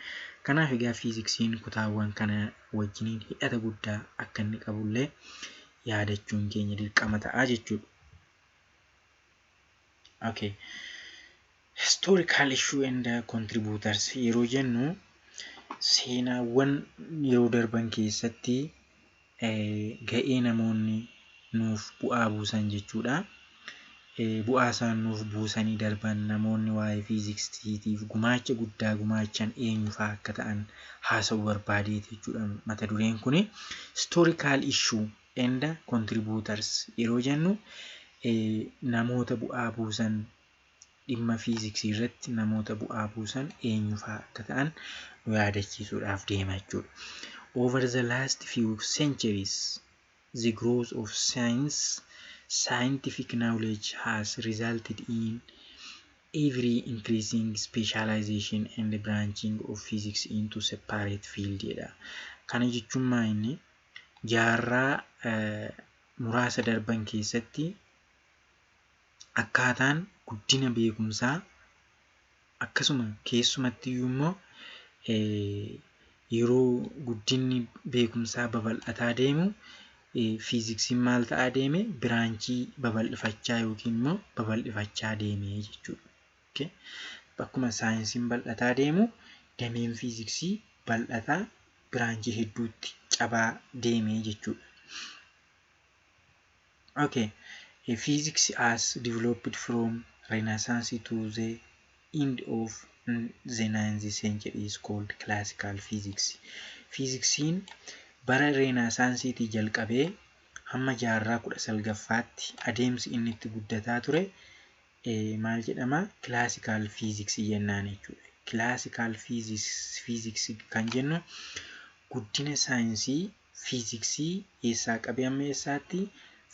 Kanaaf egaa fiiziksiin kutaawwan kana wajjiniin hidhata guddaa akka inni qabullee yaadachuun keenya dirqama ta'a jechuudha. Okay. Historical issue and contributors yeroo jennu, seenaawwan yeroo darban keessatti ga'ee namoonni nuuf bu'aa buusan jechuudha. Bu'aa isaan nuuf buusanii darban, namoonni waa'ee fiiziksiitiif gumaacha guddaa gumaachan eenyu fa'aa akka ta'an haasa'uu barbaadeeti jechuudha mata dureen kuni. Historical issue and contributors yeroo jennu, namoota bu'aa buusan, dhimma fiiziksii irratti namoota bu'aa buusan eenyu fa'aa akka ta'an nu yaadachiisuudhaaf deema jechuudha. Over the last few centuries, the growth of science, scientific knowledge has resulted in every increasing specialization and branching of physics into separate field jedha. Kana jechuun maa inni jaarraa muraasa darban keessatti akkaataan guddina beekumsaa, akkasuma keessumatti iyyuu immoo yeroo guddinni beekumsaa babal'ataa deemu, fiiziksiin maal ta'aa deeme? Branchii babal'ifachaa yookiin immoo babal'ifachaa deeme jechuudha. Akkuma saayinsiin bal'ataa deemu, dameen fiiziksii bal'ataa branchii hedduutti cabaa deeme jechuudha. Okay. Physics has developed from Renaissance to the end of the 19th century is called classical physics. Fiiziksiin bara Renaissanceiitii jalqabee hamma jaarraa 19ffaatti adeemsi inni itti guddataa ture maal jedhama? Classical physics jennaan jechuudha. Classical physics kan jennu guddina saayinsii fiiziksii eessaa qabee hamma eessaatti?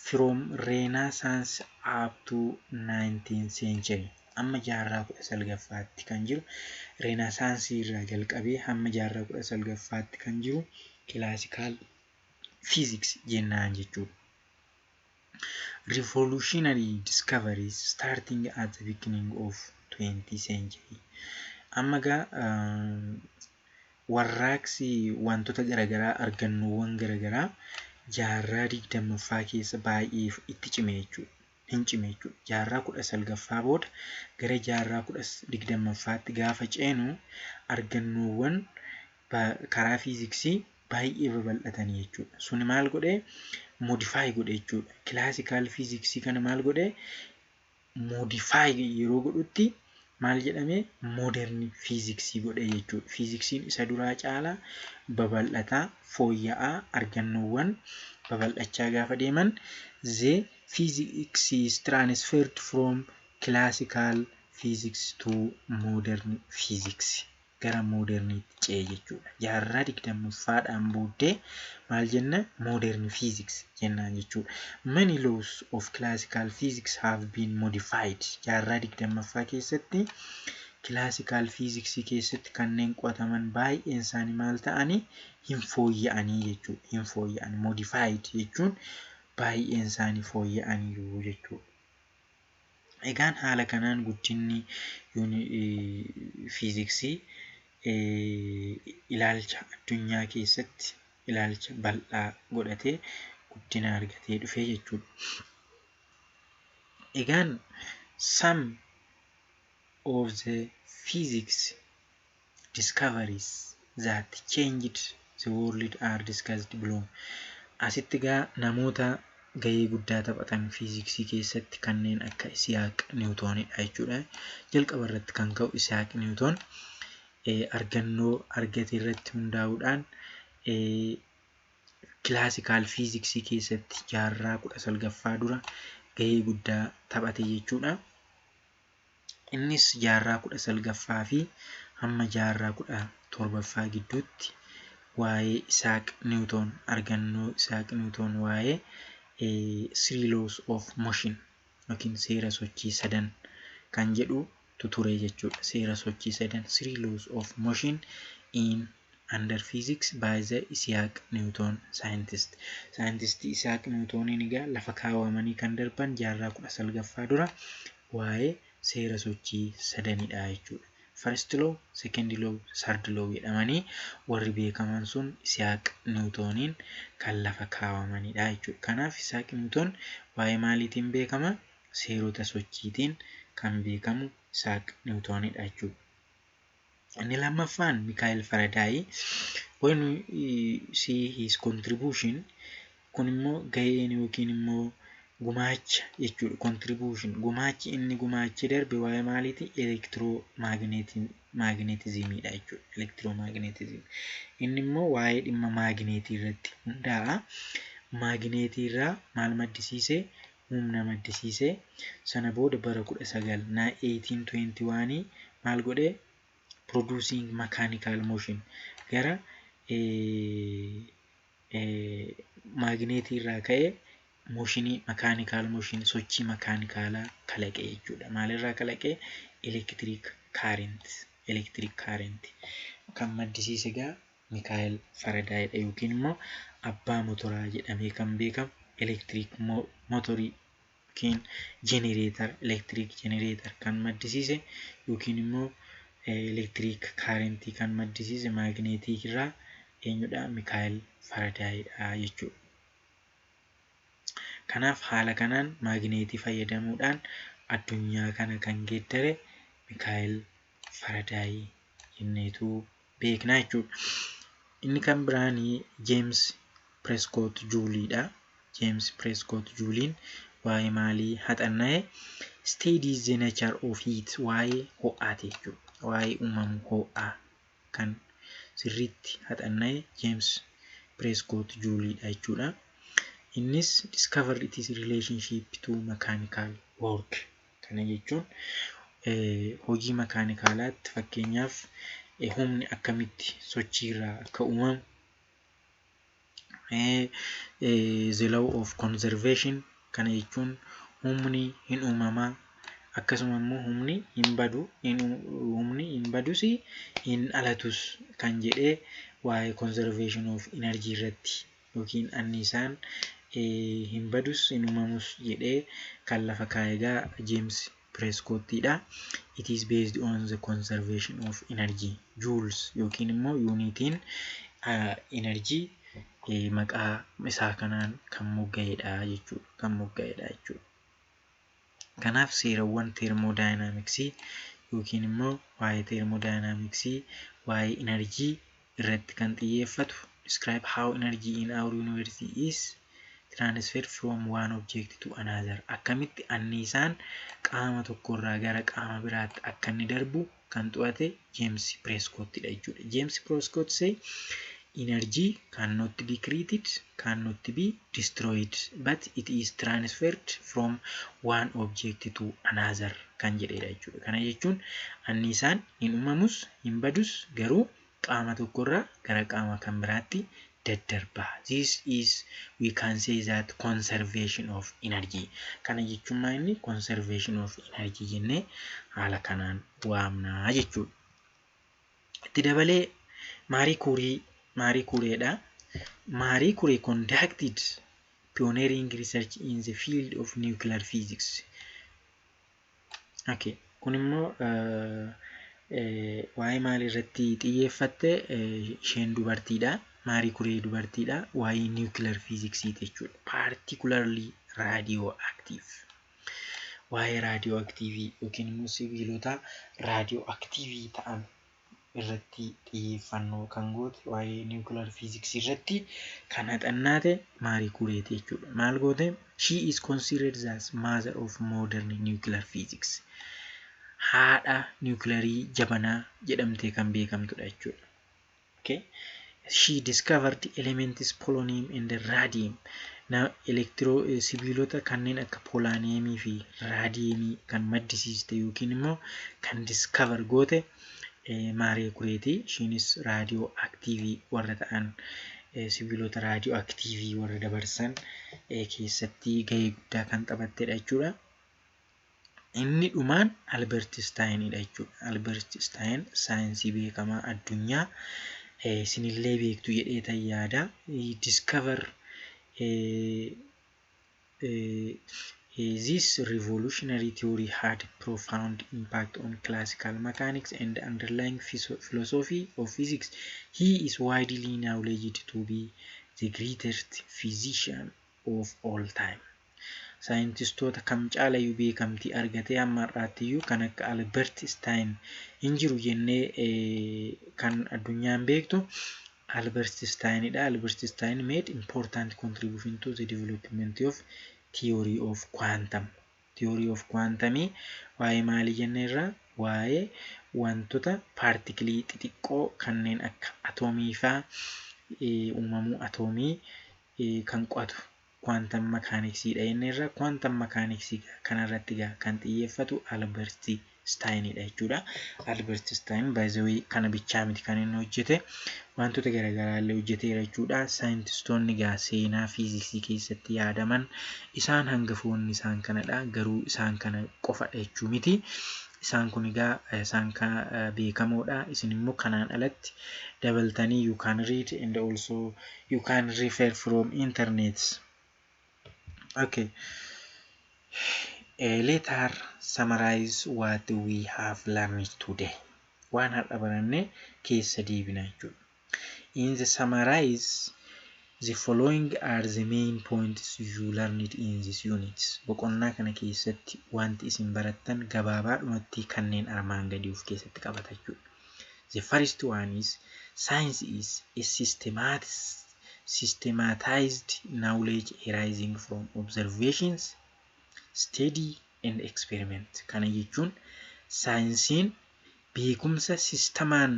From Renaissance up to 19th century, amma jaarraa 19ffaatti kan jiru, Renaissance irraa jalqabee hamma jaarraa 19ffaatti kan jiru classical physics jennaan jechuudha. Revolutionary discoveries starting at the beginning of 20th century. Amma gaa warraaqsi wantoota garaagaraa, argannoowwan garaagaraa jaarraa 20ffaa keessa baay'ee itti cime jechuudha. Hin cime jechuudha. Jaarraa 19ffaa booda gara jaarraa 20ffaatti gaafa ceenu argannoowwan karaa fiiziksii baay'ee babal'atanii jechuudha. Suni maal godhee? Modify godhe jechuudha. Classical fiiziksii kana maal godhee? Modify yeroo godhutti maal jedhamee? Modern fiiziksii godhe jechuudha. Fiiziksiin isa duraa caalaa babal'ataa, fooyya'aa, argannoowwan babal'achaa gaafa deeman, the physics is transferred from classical physics to modern physics, gara moderniitti ce'e jechuudha. Jaarraa 20ffaadhaan booddee maal jenna? Modern physics jennaan jechuudha. Many laws of classical physics have been modified. Jaarraa 20ffaa keessatti classical physics keessatti kanneen qo'ataman baay'een isaanii maal ta'anii? Hin fooyya'anii jechuudha. Hin fooyya'an. Modified jechuun baay'een isaanii fooyya'aniiru jechuudha. Egaan haala kanaan guddinni fiiziksii ilaalcha addunyaa keessatti ilaalcha bal'aa godhatee guddina argatee dhufe jechuudha. Egaan some of the physics discoveries that changed the world are discussed below. Asitti egaa namoota gahee guddaa taphatan fiiziksii keessatti kanneen akka Isiyaaq Niwutoonidha jechuudha. Jalqaba irratti kan ka'u Isiyaaq Niwutoon argannoo argate irratti hundaa'uudhaan classical fiiziksii keessatti jaarraa 19ffaa dura gahee guddaa taphate jechuudha. Innis jaarraa 19ffaa fi hamma jaarraa 17ffaa gidduutti waa'ee Isaaq Niwutoon, argannoo Isaaq Niwutoon waa'ee three laws of motion yookiin seera sochii sadan kan jedhu ture jechuudha. Seera sochii sadan, three laws of motion in under physics by the Isaac Newton scientist. Scientistii Isaac Newtoniin egaa lafa kaawwamanii kan darban jaarraa 19ffaa dura waa'ee seera sochii sadanidha jechuudha. First law, second law, third law jedhamanii warri beekaman sun Isaac Newtoniin kan lafa kaawwamanidha jechuudha. Kanaaf Isaac Newton waa'ee maaliitiin beekama? Seerota sochiitiin kan beekamu Isaac Newtonidha jechuudha. Inni lammaffaan Mikaa'el Faradaayi. When we see his contribution, kun immoo gaheen yookiin immoo gumaacha jechuudha. Contribution, gumaachi inni gumaachee darbe waa'ee maaliiti? Electromagnetismiidha jechuudha. Electromagnetism. Inni immoo waa'ee dhimma maagneetii irratti hundaa'a. Maagneetii irraa maal maddisiisee? Humna maddisiisee. Sana booda bara 1821 maal godhee? Producing mechanical motion, gara maagneetii irraa ka'ee motionii, mechanical motion, sochii makaanikaalaa kalaqe jechuudha. Maalirraa kalaqe? Electric current. Electric current kan maddisiise egaa Mikaa'el Faradaayidha yookiin immoo abbaa motoraa jedhamee kan beekamu, electric motorii yookiin generator, electric generator kan maddisiise yookiin immoo electric currentii kan maddisiise maagneetii irraa eenyudha? Mikaa'el Faradaayidha jechuudha. Kanaaf haala kanaan maagneetii fayyadamuudhaan addunyaa kana kan geeddare Mikaa'el Faradaayii jenneetu beekna jechuudha. Inni kan biraanii Jeems Preskoot Juuliidha. Jeems Preskoot Juuliin waa'ee maalii haxanna'e? Studies the nature of heat, waa'ee ho'aati jechuudha. Waa'ee uumamu ho'aa kan sirriitti haxanna'e Jeems Preskoot Juuliidha jechuudha. Innis discovered its relationship to mechanical work. Kana jechuun Hojii makaanikaalaatti fakkeenyaaf humni akkamitti sochiirraa akka uumamu, the law of conservation, kana jechuun humni hin uumamaa, akkasuma immoo humni hin badu, humni hin badus hin dhalatus kan jedhee waa'ee conservation of energy irratti yookiin anniisaan hin badus hin uumamus jedhee kan lafa kaa'e egaa James Prescottidha. It is based on the conservation of energy. Joules yookiin immoo yuunitiin energy maqaa isaa kanaan kan mogga'edha jechuudha. Kan mogga'edha jechuudha. Kanaaf seerawwan teermodaayinaamiksii yookiin immoo waa'ee teermodaayinaamiksii, waa'ee energy irratti kan xiyyeeffatu, describe how energy in our universe is transferred from one object to another, akkamitti anniisaan qaama tokkorraa gara qaama biraatti akka inni darbu kan to'ate James Prescottidha jechuudha. James Prescott say energy cannot be created, cannot be destroyed, but it is transferred from one object to another kan jedhedha jechuudha. Kana jechuun anniisaan hin uumamus hin badus, garuu qaama tokkorraa gara qaama kan biraatti daddarba. This is, we can say that, conservation of energy. Kana jechuun maal inni conservation of energy jennee haala kanaan waamnaa jechuudha. Itti dabalee Maarii Kuurii, Maarii Kuureedha. Marie Curie conducted pioneering research in the field of nuclear physics. Okay. Kun immoo waa'ee maalii irratti xiyyeeffatte? Isheen dubartiidha. Maarii Kuree dubartiidha. Waa'ee nuclear physicsiti jechuudha. Particularly radioactive. Waa'ee radioactive yookiin immoo sibiilota radioactive ta'an irratti xiyyeeffannoo kan goote, waa'ee nuclear physics irratti kan haxannaate Maarii Kureeti jechuudha. Maal goote? She is considered as mother of modern nuclear physics. Haadha niwukilarii jabanaa jedhamtee kan beekamtudha jechuudha. Okay. She discovered elements polonium and radium. Na elektiroo sibiilota kanneen akka poolaaniyeemii fi raadiyeemii kan maddisiiste yookiin immoo kan discover goote Maarii Kureeti. Ishiinis radioactive warra ta'an, sibiilota radioactive warra dabarsan keessatti gahee guddaa kan taphattedha jechuudha. Inni dhumaan Albert Einsteinidha jechuudha. Albert Einstein saayinsii beekamaa addunyaa isinillee beektu jedhee tan yaada. Discover this revolutionary theory had profound impact on classical mechanics and the underlying philosophy of physics. He is widely acknowledged to be the greatest physician of all time. Saayintistoota kam caalayyuu beekamtii argatee hamma har'aattiyyuu kan akka Albert Einstein hin jiru jennee kan addunyaan beektu Albert Einsteinidha. Albert Einstein made important contribution to the development of theory of quantum. Theory of quantumii waa'ee maalii jenneerra? Waa'ee wantoota paartikilii xixiqqoo kanneen akka atoomii faa, uumamuu atoomii kan qo'atu quantum mechanicsiidha jenneerra. Quantum mechanicsii kanarratti egaa kan xiyyeeffatu Albert Einsteinidha jechuudha. Albert Einstein, by the way, kana bichaa miti kan inni hojjete, wantoota garaagaraa illee hojjeteera jechuudha. Saayintistoonni egaa seenaa fiiziksii keessatti yaadaman isaan hangafoonni isaan kanadha. Garuu isaan kana qofadha jechuu miti. Isaan kun egaa isaan beekamoodha. Isin immoo kanaan alatti dabaltanii you can read and also you can refer from internet. Okay. Let us summarize what we have learned today. Waan har'a baranne keessa deebina jechuudha. In the summarize, the following are the main points you learned in this unit. Boqonnaa kana keessatti wanti isin barattan gabaabaadhumatti kanneen armaan gadii of keessatti qabata jechuudha. The first one is science is a systematized knowledge arising from observations, study and experiment. Kana jechuun saayinsiin beekumsa sistemaan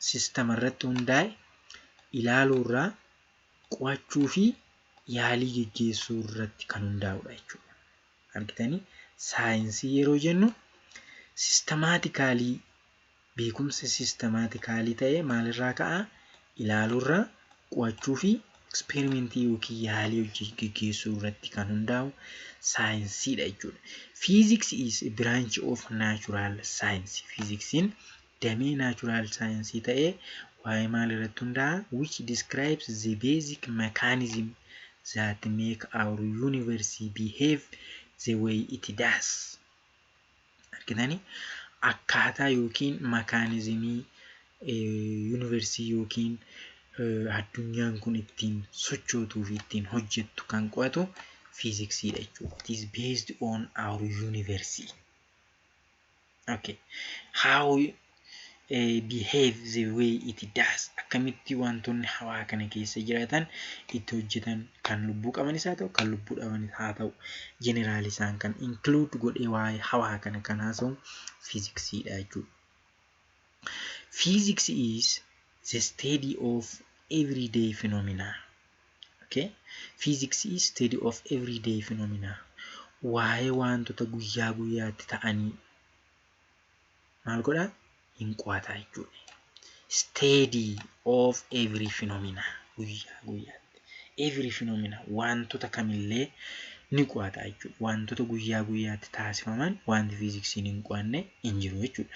sistema irratti hundaa'e ilaaluurraa, qo'achuu fi yaalii geggeessuu irratti kan hundaa'udha jechuudha. Argitanii, saayinsii yeroo jennu Systematically, beekumsa systematically ta'e maalirraa ka'a? Ilaaluurraa, qo'achuu fi experimentii yookiin yaalii hojii gaggeessuu irratti kan hundaa'u saayinsiidha jechuudha. Physics is a branch of natural science. Fiiziksiin damee natural science ta'ee waa'ee maal irratti hundaa'a? Which describes the basic mechanism that make our universe behave the way it does. Argitanii, akkaataa yookiin mechanismii universii yookiin addunyaan kun ittiin sochootuu fi ittiin hojjettu kan qo'atu fiiziksiidha jechuudha. It is based on our universe. Okay. How behave the way it does. Akkamitti wantoonni hawaa kana keessa jiraatan itti hojjetan, kan lubbuu qabanis haa ta'u, kan lubbuu dhabanis haa ta'u, general isaan kan include godhee waa'ee hawaa kana kan haasa'u fiiziksiidha jechuudha. Physics is the study of everyday phenomena. Okay? Physics is study of everyday phenomena. Waa'ee wantoota guyyaa guyyaatti ta'anii maal godhaa? Hin qo'ata jechuudha. Study of every phenomena, guyyaa guyyaatti. Every phenomena, wantoota kamillee ni qo'ata jechuudha. Wantoota guyyaa guyyaatti taasifaman wanti fiiziksiin hin qo'anne hin jiru jechuudha.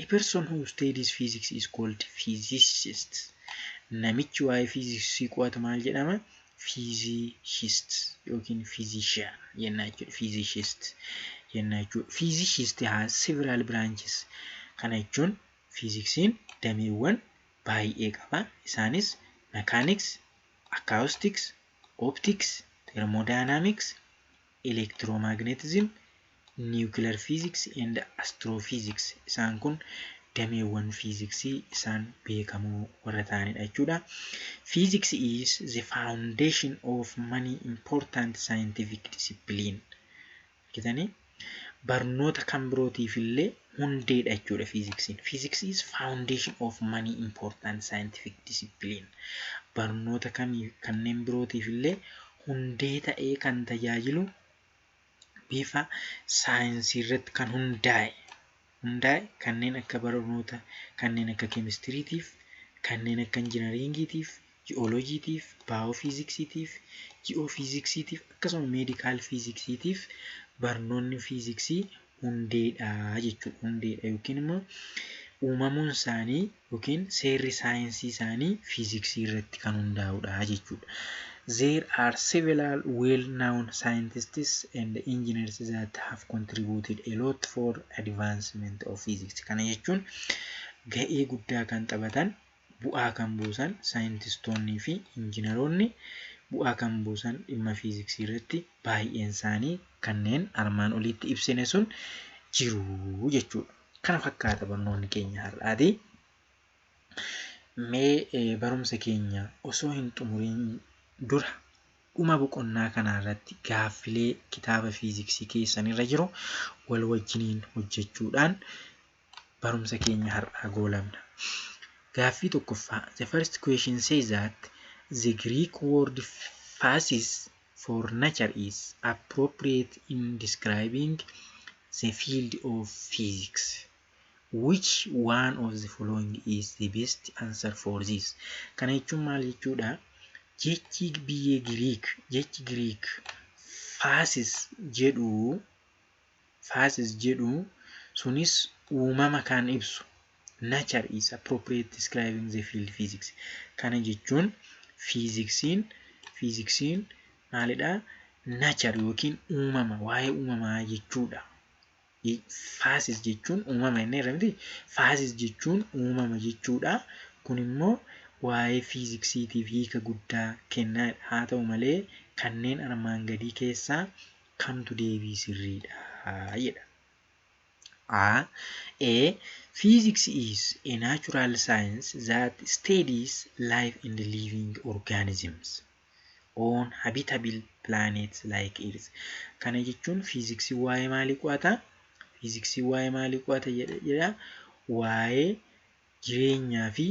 A person who studies physics is called physicist. Namichi waa'ee fiiziksii qo'atu maal jedhama? Physicist yookiin physician jenna jechuudha. Physicist jenna jechuudha. Physicist has several branches. Kana jechuun fiiziksiin dameewwan baay'ee qaba. Isaanis mechanics, acoustics, optics, thermodynamics, electromagnetism, nuclear physics and astrophysics. Isaan kun dameewwan fiiziksii isaan beekamoo warra ta'anidha jechuudha. Physics is the foundation of many important scientific discipline. Argitanii, barnoota kan birootiif illee hundeedha jechuudha fiiziksiin. Physics is foundation of many important scientific discipline. Barnoota kamii kanneen birootiif illee hundee ta'ee kan tajaajilu, bifa saayinsii irratti kan hundaa'e kanneen akka barnoota kanneen akka keemistiriitiif, kanneen akka injinariingiitiif, ji'ooloojiitiif, baayoofiiziksiitiif, ji'oofiiziksiitiif, akkasuma medical fiiziksiitiif barnoonni fiiziksii hundeedha jechuudha. Hundeedha yookiin immoo uumamuun isaanii yookiin seerri saayinsii isaanii fiiziksii irratti kan hundaa'udha jechuudha. There are several well-known scientists and engineers that have contributed a lot for advancement of physics. Kana jechuun ga'ee guddaa kan taphatan, bu'aa kan buusan, saayintistoonnii fi injiinaroonni bu'aa kan buusan dhimma fiiziksii irratti baay'een isaanii kanneen armaan olitti ibsine sun jiru jechuudha. Kana fakkaata barnoonni keenya har'aati. Mee barumsa keenya osoo hin xumuriin dura dhuma boqonnaa kanaa irratti gaaffilee kitaaba fiiziksii keessan irra jiru wal wajjiniin hojjechuudhaan barumsa keenya har'aa goolabna. Gaaffii tokkoffaa. The first question says that the Greek word physis for nature is appropriate in describing the field of physics. Which one of the following is the best answer for this? Kana jechuun maal jechuudha? Jechi biyya Giriik, jechi Giriik physis jedhu sunis uumama kan ibsu, nature is appropriate describing the field physics. Kana jechuun fiiziksiin maalidha? Nature yookiin uumama, waa'ee uumamaa jechuudha. Physis jechuun uumama inni irra miti. Physis jechuun uumama jechuudha. Kun immoo waa'ee fiiziksiitiif hiika guddaa kennaadha. Haa ta'u malee, kanneen armaan gadii keessaa kamtu deebii sirriidha jedha. A. A. Physics is a natural science that studies life in the living organisms on habitable planets like Earth. Kana jechuun fiiziksii waa'ee maalii qo'ata? Fiiziksii waa'ee maalii qo'ata jedha? Waa'ee jireenyaa fi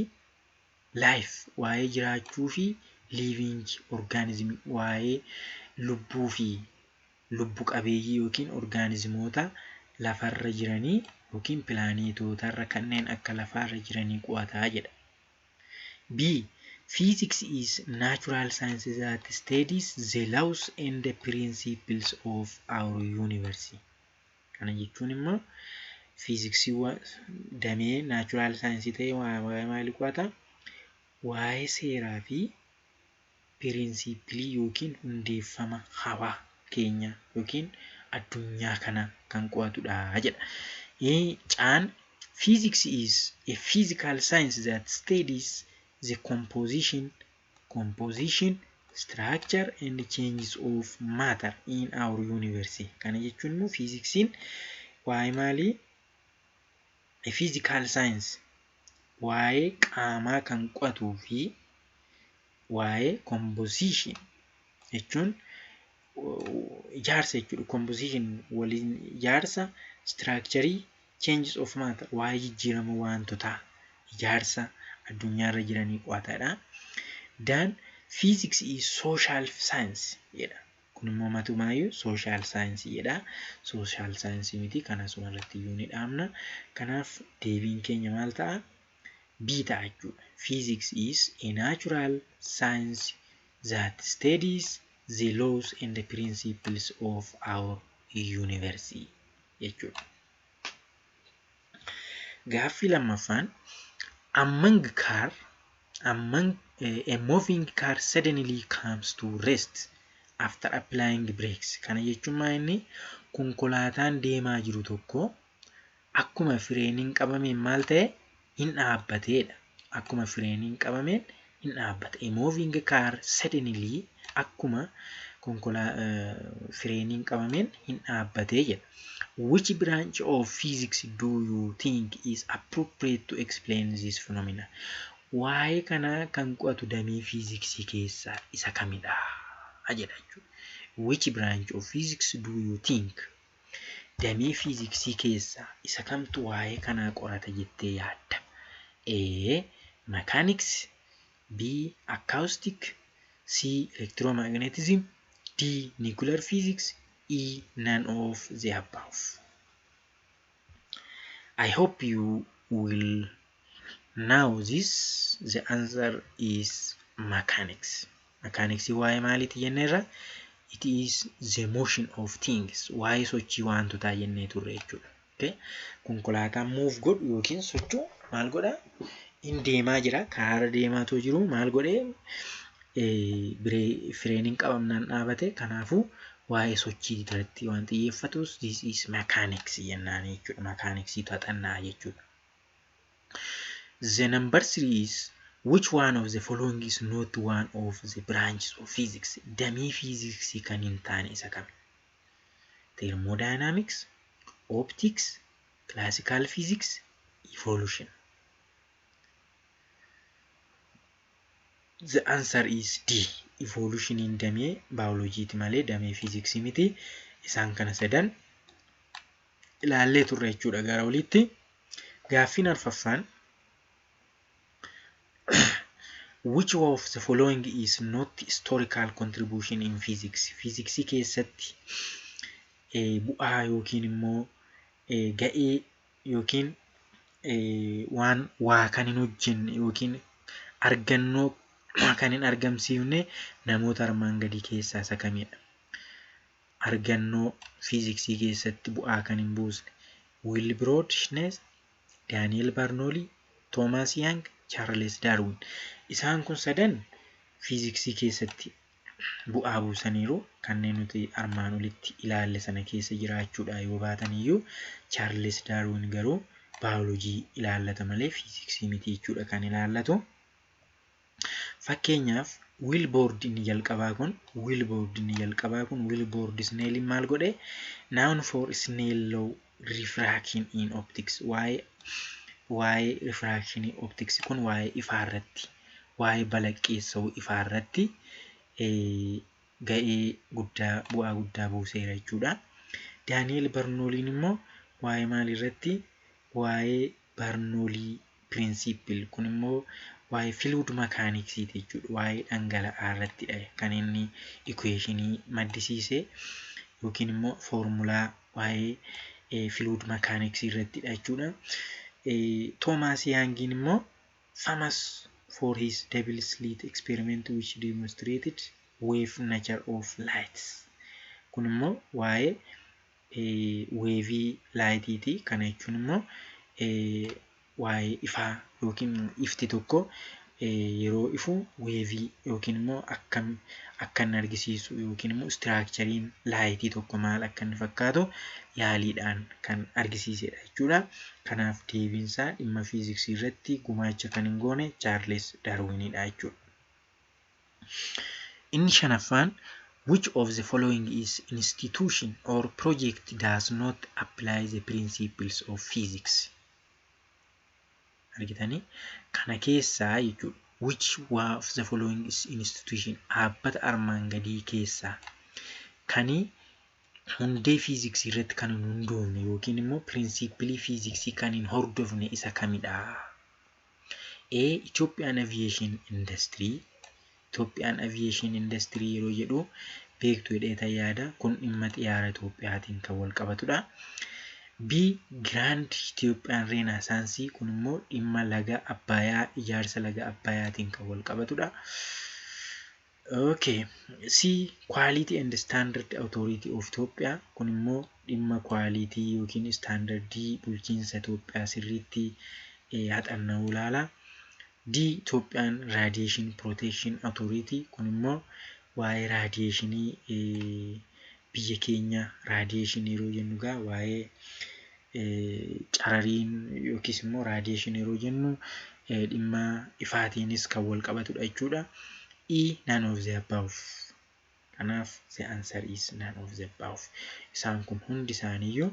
life, waa'ee jiraachuu fi living organism, waa'ee lubbuu fi lubbu qabeeyyii yookiin orgaanizimoota lafarra jiranii yookiin pilaanetootarra kanneen akka lafaarra jiranii qo'ataa jedha. B. Physics is natural science that studies the laws and the principles of our universe. Kana jechuun immoo fiiziksii damee natural science ta'ee waa'ee maalii qo'ata? Waa'ee seeraa fi pirinsipilii yookiin hundeeffama hawaa keenya yookiin addunyaa kana kan qo'atudha jedha. Caan, physics is a physical science that studies the composition, structure and changes of matter in our universe. Kana jechuun immoo fiiziksiin waa'ee maalii? A physical science waa'ee qaamaa kan qo'atuu fi waa'ee composition jechuun ijaarsa jechuudha. Composition waliin ijaarsa, structure, changes of matter, waa'ee jijjiirama wantoota ijaarsa addunyaarra jiranii qo'atadha. Daan, physics is social science jedha. Kun immoo matumaayyuu social science jedha. Social science miti, kan asuma irratti iyyuu ni dhaabna. Kanaaf deebiin keenya maal ta'a? B ta'a jechuudha. Physics is a natural science that studies the laws and the principles of our universe jechuudha. Gaaffii lammaffaan, among a moving car suddenly comes to rest after applying brakes. Kana jechuun maa inni? Konkolaataan deemaa jiru tokko akkuma fireeniin qabameen maal ta'e? Hin dhaabbateedha. Akkuma fireeniin qabameen hin dhaabbate. A moving car suddenly, akkuma fireeniin qabameen hin dhaabbatee jedha. Which branch of physics do you think is appropriate to explain this phenomena? Waa'ee kanaa kan qo'atu damee fiiziksii keessaa isa kamidha jedha jechuudha. Which branch of physics do you think? Damee fiiziksii keessaa isa kamtu waa'ee kanaa qorata jettee yaadda? A. Mechanics, B. Acoustic, C. Electromagnetism, D. Nuclear physics, E. None of the above. I hope you will know this. The answer is mechanics. Mechanics waa'ee maaliiti jenneerra? It is the motion of things. Waa'ee sochii wantotaa jennee turre jechuudha. Okay? Konkolaataan move godhu yookiin socho'u maal godhaa? In deemaa jira. Karaarra deemaatoo jiru maal godhee? Fireeniin qabamnaan dhaabate. Kanaafuu waa'ee sochii irratti waan xiyyeeffatus this is mechanics jennaan jechuudha. Mechanicsii xaxannaa jechuudha. The number three is, which one of the following is not one of the branches of physics? Damee fiiziksii kan hin taane isa kami? Thermodynamics, optics, classical physics, evolution. The answer is D. Evolutioniin damee baayoloojiiti malee damee fiiziksii miti. Isaan kana sadan ilaallee turre jechuudha gara olitti. Gaaffiin arfaffaan, which of the following is not historical contribution in physics? Fiiziksii keessatti bu'aa yookiin immoo ga'ee yookiin waan waa kan hin hojjenne yookiin argannoo kan hin argamsiifne namoota armaan gadii keessaa isa kamidha? Argannoo fiiziksii keessatti bu'aa kan hin buusne: Willebrord Snell, Daniel Bernoulli, Thomas Young, Charles Darwin. Isaan kun sadan fiiziksii keessatti bu'aa buusaniiru. Kanneen nuti armaan olitti ilaalle sana keessa jiraachuudha yoo baatan iyyuu, Charles Darwin garuu baayoloojii ilaallata malee fiiziksii miti jechuudha kan ilaallatu. Fakkeenyaaf Willebrord inni jalqabaa kun, Willebrord Snelliin maal godhe? Known for Snell law refraction in optics, waa'ee refractionii optics kun waa'ee ifaa irratti, waa'ee balaqqeessa'uu ifaa irratti ga'ee guddaa, bu'aa guddaa buuseera jechuudha. Daniel Bernoulliin immoo waa'ee maalii irratti? Waa'ee Bernoulli principle, kun immoo waa'ee fluid mechanicsiiti jechuudha. Waa'ee dhangala'aa irrattidha kan inni equationii maddisiise yookiin immoo foormulaa waa'ee Fluid mechanics irrattidha jechuudha. Thomas Youngiin immoo famous for his double slit experiment which demonstrated wave nature of light. Kun immoo waa'ee wave lightiiti. Kana jechuun immoo waa'ee ifaa yookiin ifti tokko yeroo ifu wave yookiin immoo akkam akka inni argisiisu yookiin immoo structureiin lightii tokko maal akka inni fakkaatu yaaliidhaan kan argisiisedha jechuudha. Kanaaf deebiinsaa dhimma fiiziksii irratti gumaacha kan hin goone Charles Darwinidha jechuudha. Inni shanaffaan, which of the following is institution or project does not apply the principles of physics? Argitanii, kana keessaa jechuudha. Which of the following is institution, dhaabbata armaan gadii keessaa kani hundee fiiziksii irratti kan hin hundoofne yookiin immoo principle fiiziksii kan hin hordofne isa kamidha? A. Ethiopian Aviation Industry. Ethiopian Aviation Industry yeroo jedhu beektu jedhee yaada. Kun dhimma xiyyaara Itoophiyaatiin kan wal qabatudha. B. Grand Ethiopian Renaissance, kun immoo dhimma laga Abbayaa, ijaarsa laga Abbayaatiin kan wal qabatudha. Okay. C. Quality and Standard Authority of Ethiopia, kun immoo dhimma quality yookiin standardii bulchiinsa Itoophiyaa sirriitti haxanna'uu ilaala. D. Ethiopian Radiation Protection Authority, kun immoo waa'ee radiationii biyya keenya, radiationii yeroo jennu egaa waa'ee carariin yookiis immoo radiationii yeroo jennu dhimma ifaatiinis kan wal qabatudha jechuudha. E. None of the above. Kanaaf the answer is none of the above. Isaan kun hundi isaaniiyyuu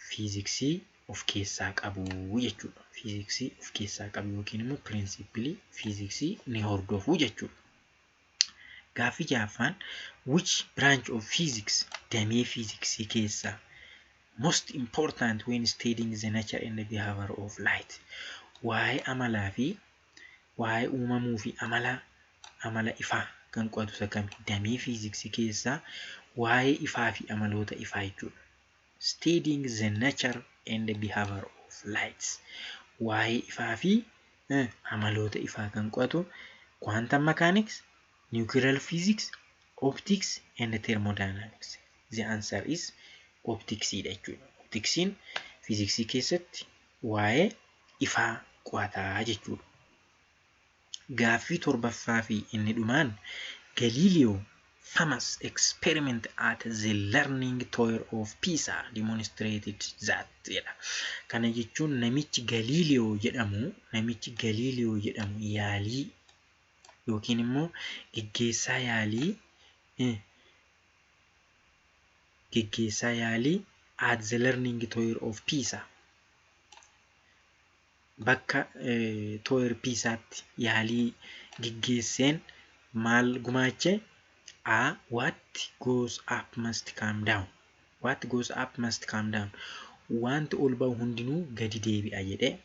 fiiziksii of keessaa qabu jechuudha. Fiiziksii of keessaa qabu yookiin immoo principle fiiziksii ni hordofu jechuudha. Gaaffii ja'affaan, which branch of physics, damee fiiziksii keessaa, most important when studying the nature and the behavior of light? Waa'ee amalaa fi waa'ee uumamuu fi amala ifaa kan qo'atu isa kami? Damee fiiziksii keessaa waa'ee ifaa fi amaloota ifaa jechuudha. Studying the nature and the behavior of light. Waa'ee ifaa fi amaloota ifaa kan qo'atu quantum mechanics, nuclear physics, optics and thermodynamics. The answer is opticsdha jechuudha. Opticsiin fiiziksii keessatti waa'ee ifaa qo'ataa jechuudha. Gaaffii torbaffaa fi inni dhumaan, Galileo famous experiment at the Leaning Tower of Pisa demonstrated that jedha. Kana jechuun namichi Galileo jedhamu yaalii yookiin immoo geggeessaa yaalii at the Leaning Tower of Pisa, bakka Tower Pisaatti yaalii geggeesseen maal gumaache? A. What goes up must come down. What goes up must come down. Wanti ol ba'u hundinuu gadi deebi'a jedhee,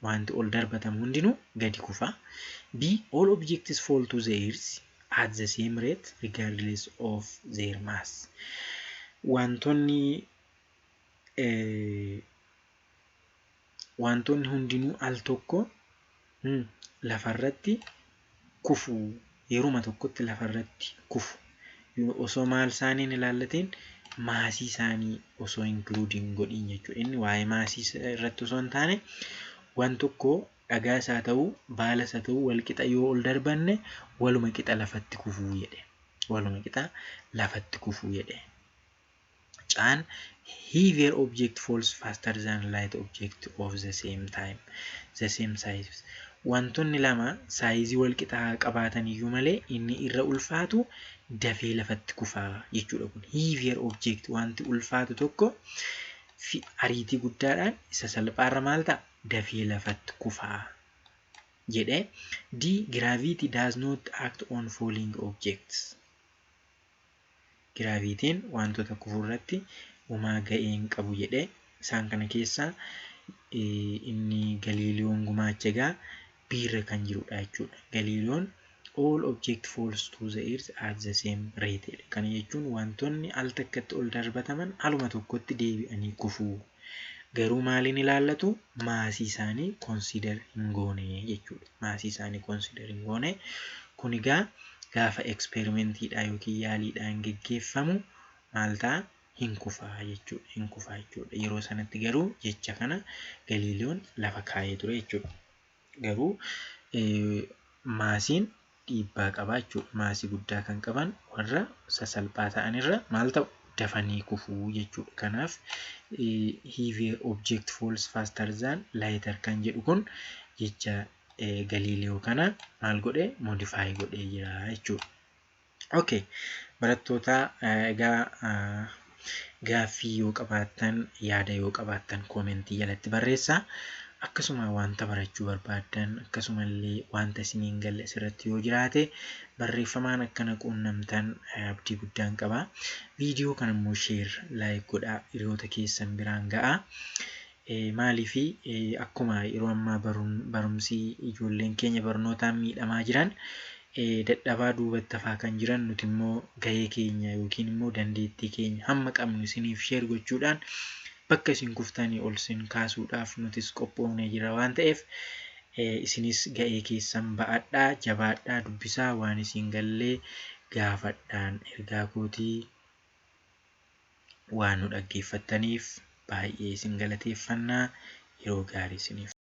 wanti ol darbatamu hundinuu gadi kufa. B. All objects fall to the earth at the same rate regardless of their mass. Wantoonni hundinuu al tokko lafarratti kufu, yeruma tokkotti lafarratti kufu, osoo maal isaanii hin ilaallatiin, massii isaanii osoo include hin godhin jechuudha. Inni waa'ee massii irratti osoo hin taane, waan tokko dhagaas haa ta'uu baalas haa ta'uu wal qixa yoo ol darbanne waluma qixa lafatti kufuu jedhe. Waluma qixa lafatti kufuu jedhe. Caan, heavier object falls faster than light object of the same time, the same size. Wantoonni lama sizeii wal qixaa qabaatan iyyuu malee inni irra ulfaatu dafee lafatti kufaa jechuudha kun. Heavier object, wanti ulfaatu tokko ariitii guddaadhaan isa salphaarra maal ta'a? Dafee lafatti kufaa jedhe. D. Gravity does not act on falling objects. Gravityn wantoota kufuu irratti homaa ga'ee hin qabu jedhe. Isaan kana keessaa inni Galiiliyoon gumaache egaa B irra kan jirudha jechuudha. Galiiliyoon all object falls to the earth at the same rate. Kana jechuun wantoonni al takkatti ol darbataman aluma tokkotti deebi'anii kufuu. Garuu maaliin ilaallatu? Maasii isaanii consider hin goone jechuudha. Maasii isaanii consider hin goone. Kun egaa gaafa experimentiidhaan yookiin yaaliidhaan geggeeffamu maal ta'a? Hin kufaa jechuudha. Hin kufaa jechuudha. Yeroo sanatti garuu jecha kana Galiiliyoon lafa kaa'ee ture jechuudha. Garuu maasiin dhiibbaa qaba jechuudha. Maasii guddaa kan qaban warra sasalphaa ta'anirra maal ta'u? Dafanii kufuu jechuudha. Kanaaf heavier object falls faster than lighter kan jedhu kun jecha Galiiliyoo kana maal godhe? Modify godhee jira jechuudha. Okay. Barattoota, egaa gaaffii yoo qabaattan, yaada yoo qabaattan commentii jalatti barreessaa. Akkasuma wanta barachuu barbaaddan, akkasumallee wanta isinii hin galle asirratti yoo jiraate barreeffamaan akkana quunnamtan abdii guddaan qaba. Viidiyoo kana immoo share, like godhaa, hiriyoota keessan biraan ga'aa. Maaliifi akkuma yeroo ammaa barumsi ijoolleen keenya barnootaan miidhamaa jiran, dadhabaa duubatti hafaa kan jiran, nuti immoo gahee keenya yookiin immoo dandeettii keenya hamma qabnu isiniif share gochuudhaan bakka isin kuftanii ol isin kaasuudhaaf nutis qophoofnee jira waan ta'eef, isinis ga'ee keessan ba'adhaa, jabaadhaa, dubbisaa, waan isin gallee gaafadhaan ergaa kootii. Waan nu dhaggeeffattaniif baay'ee isin galateeffannaa. Yeroo gaarii isiniif.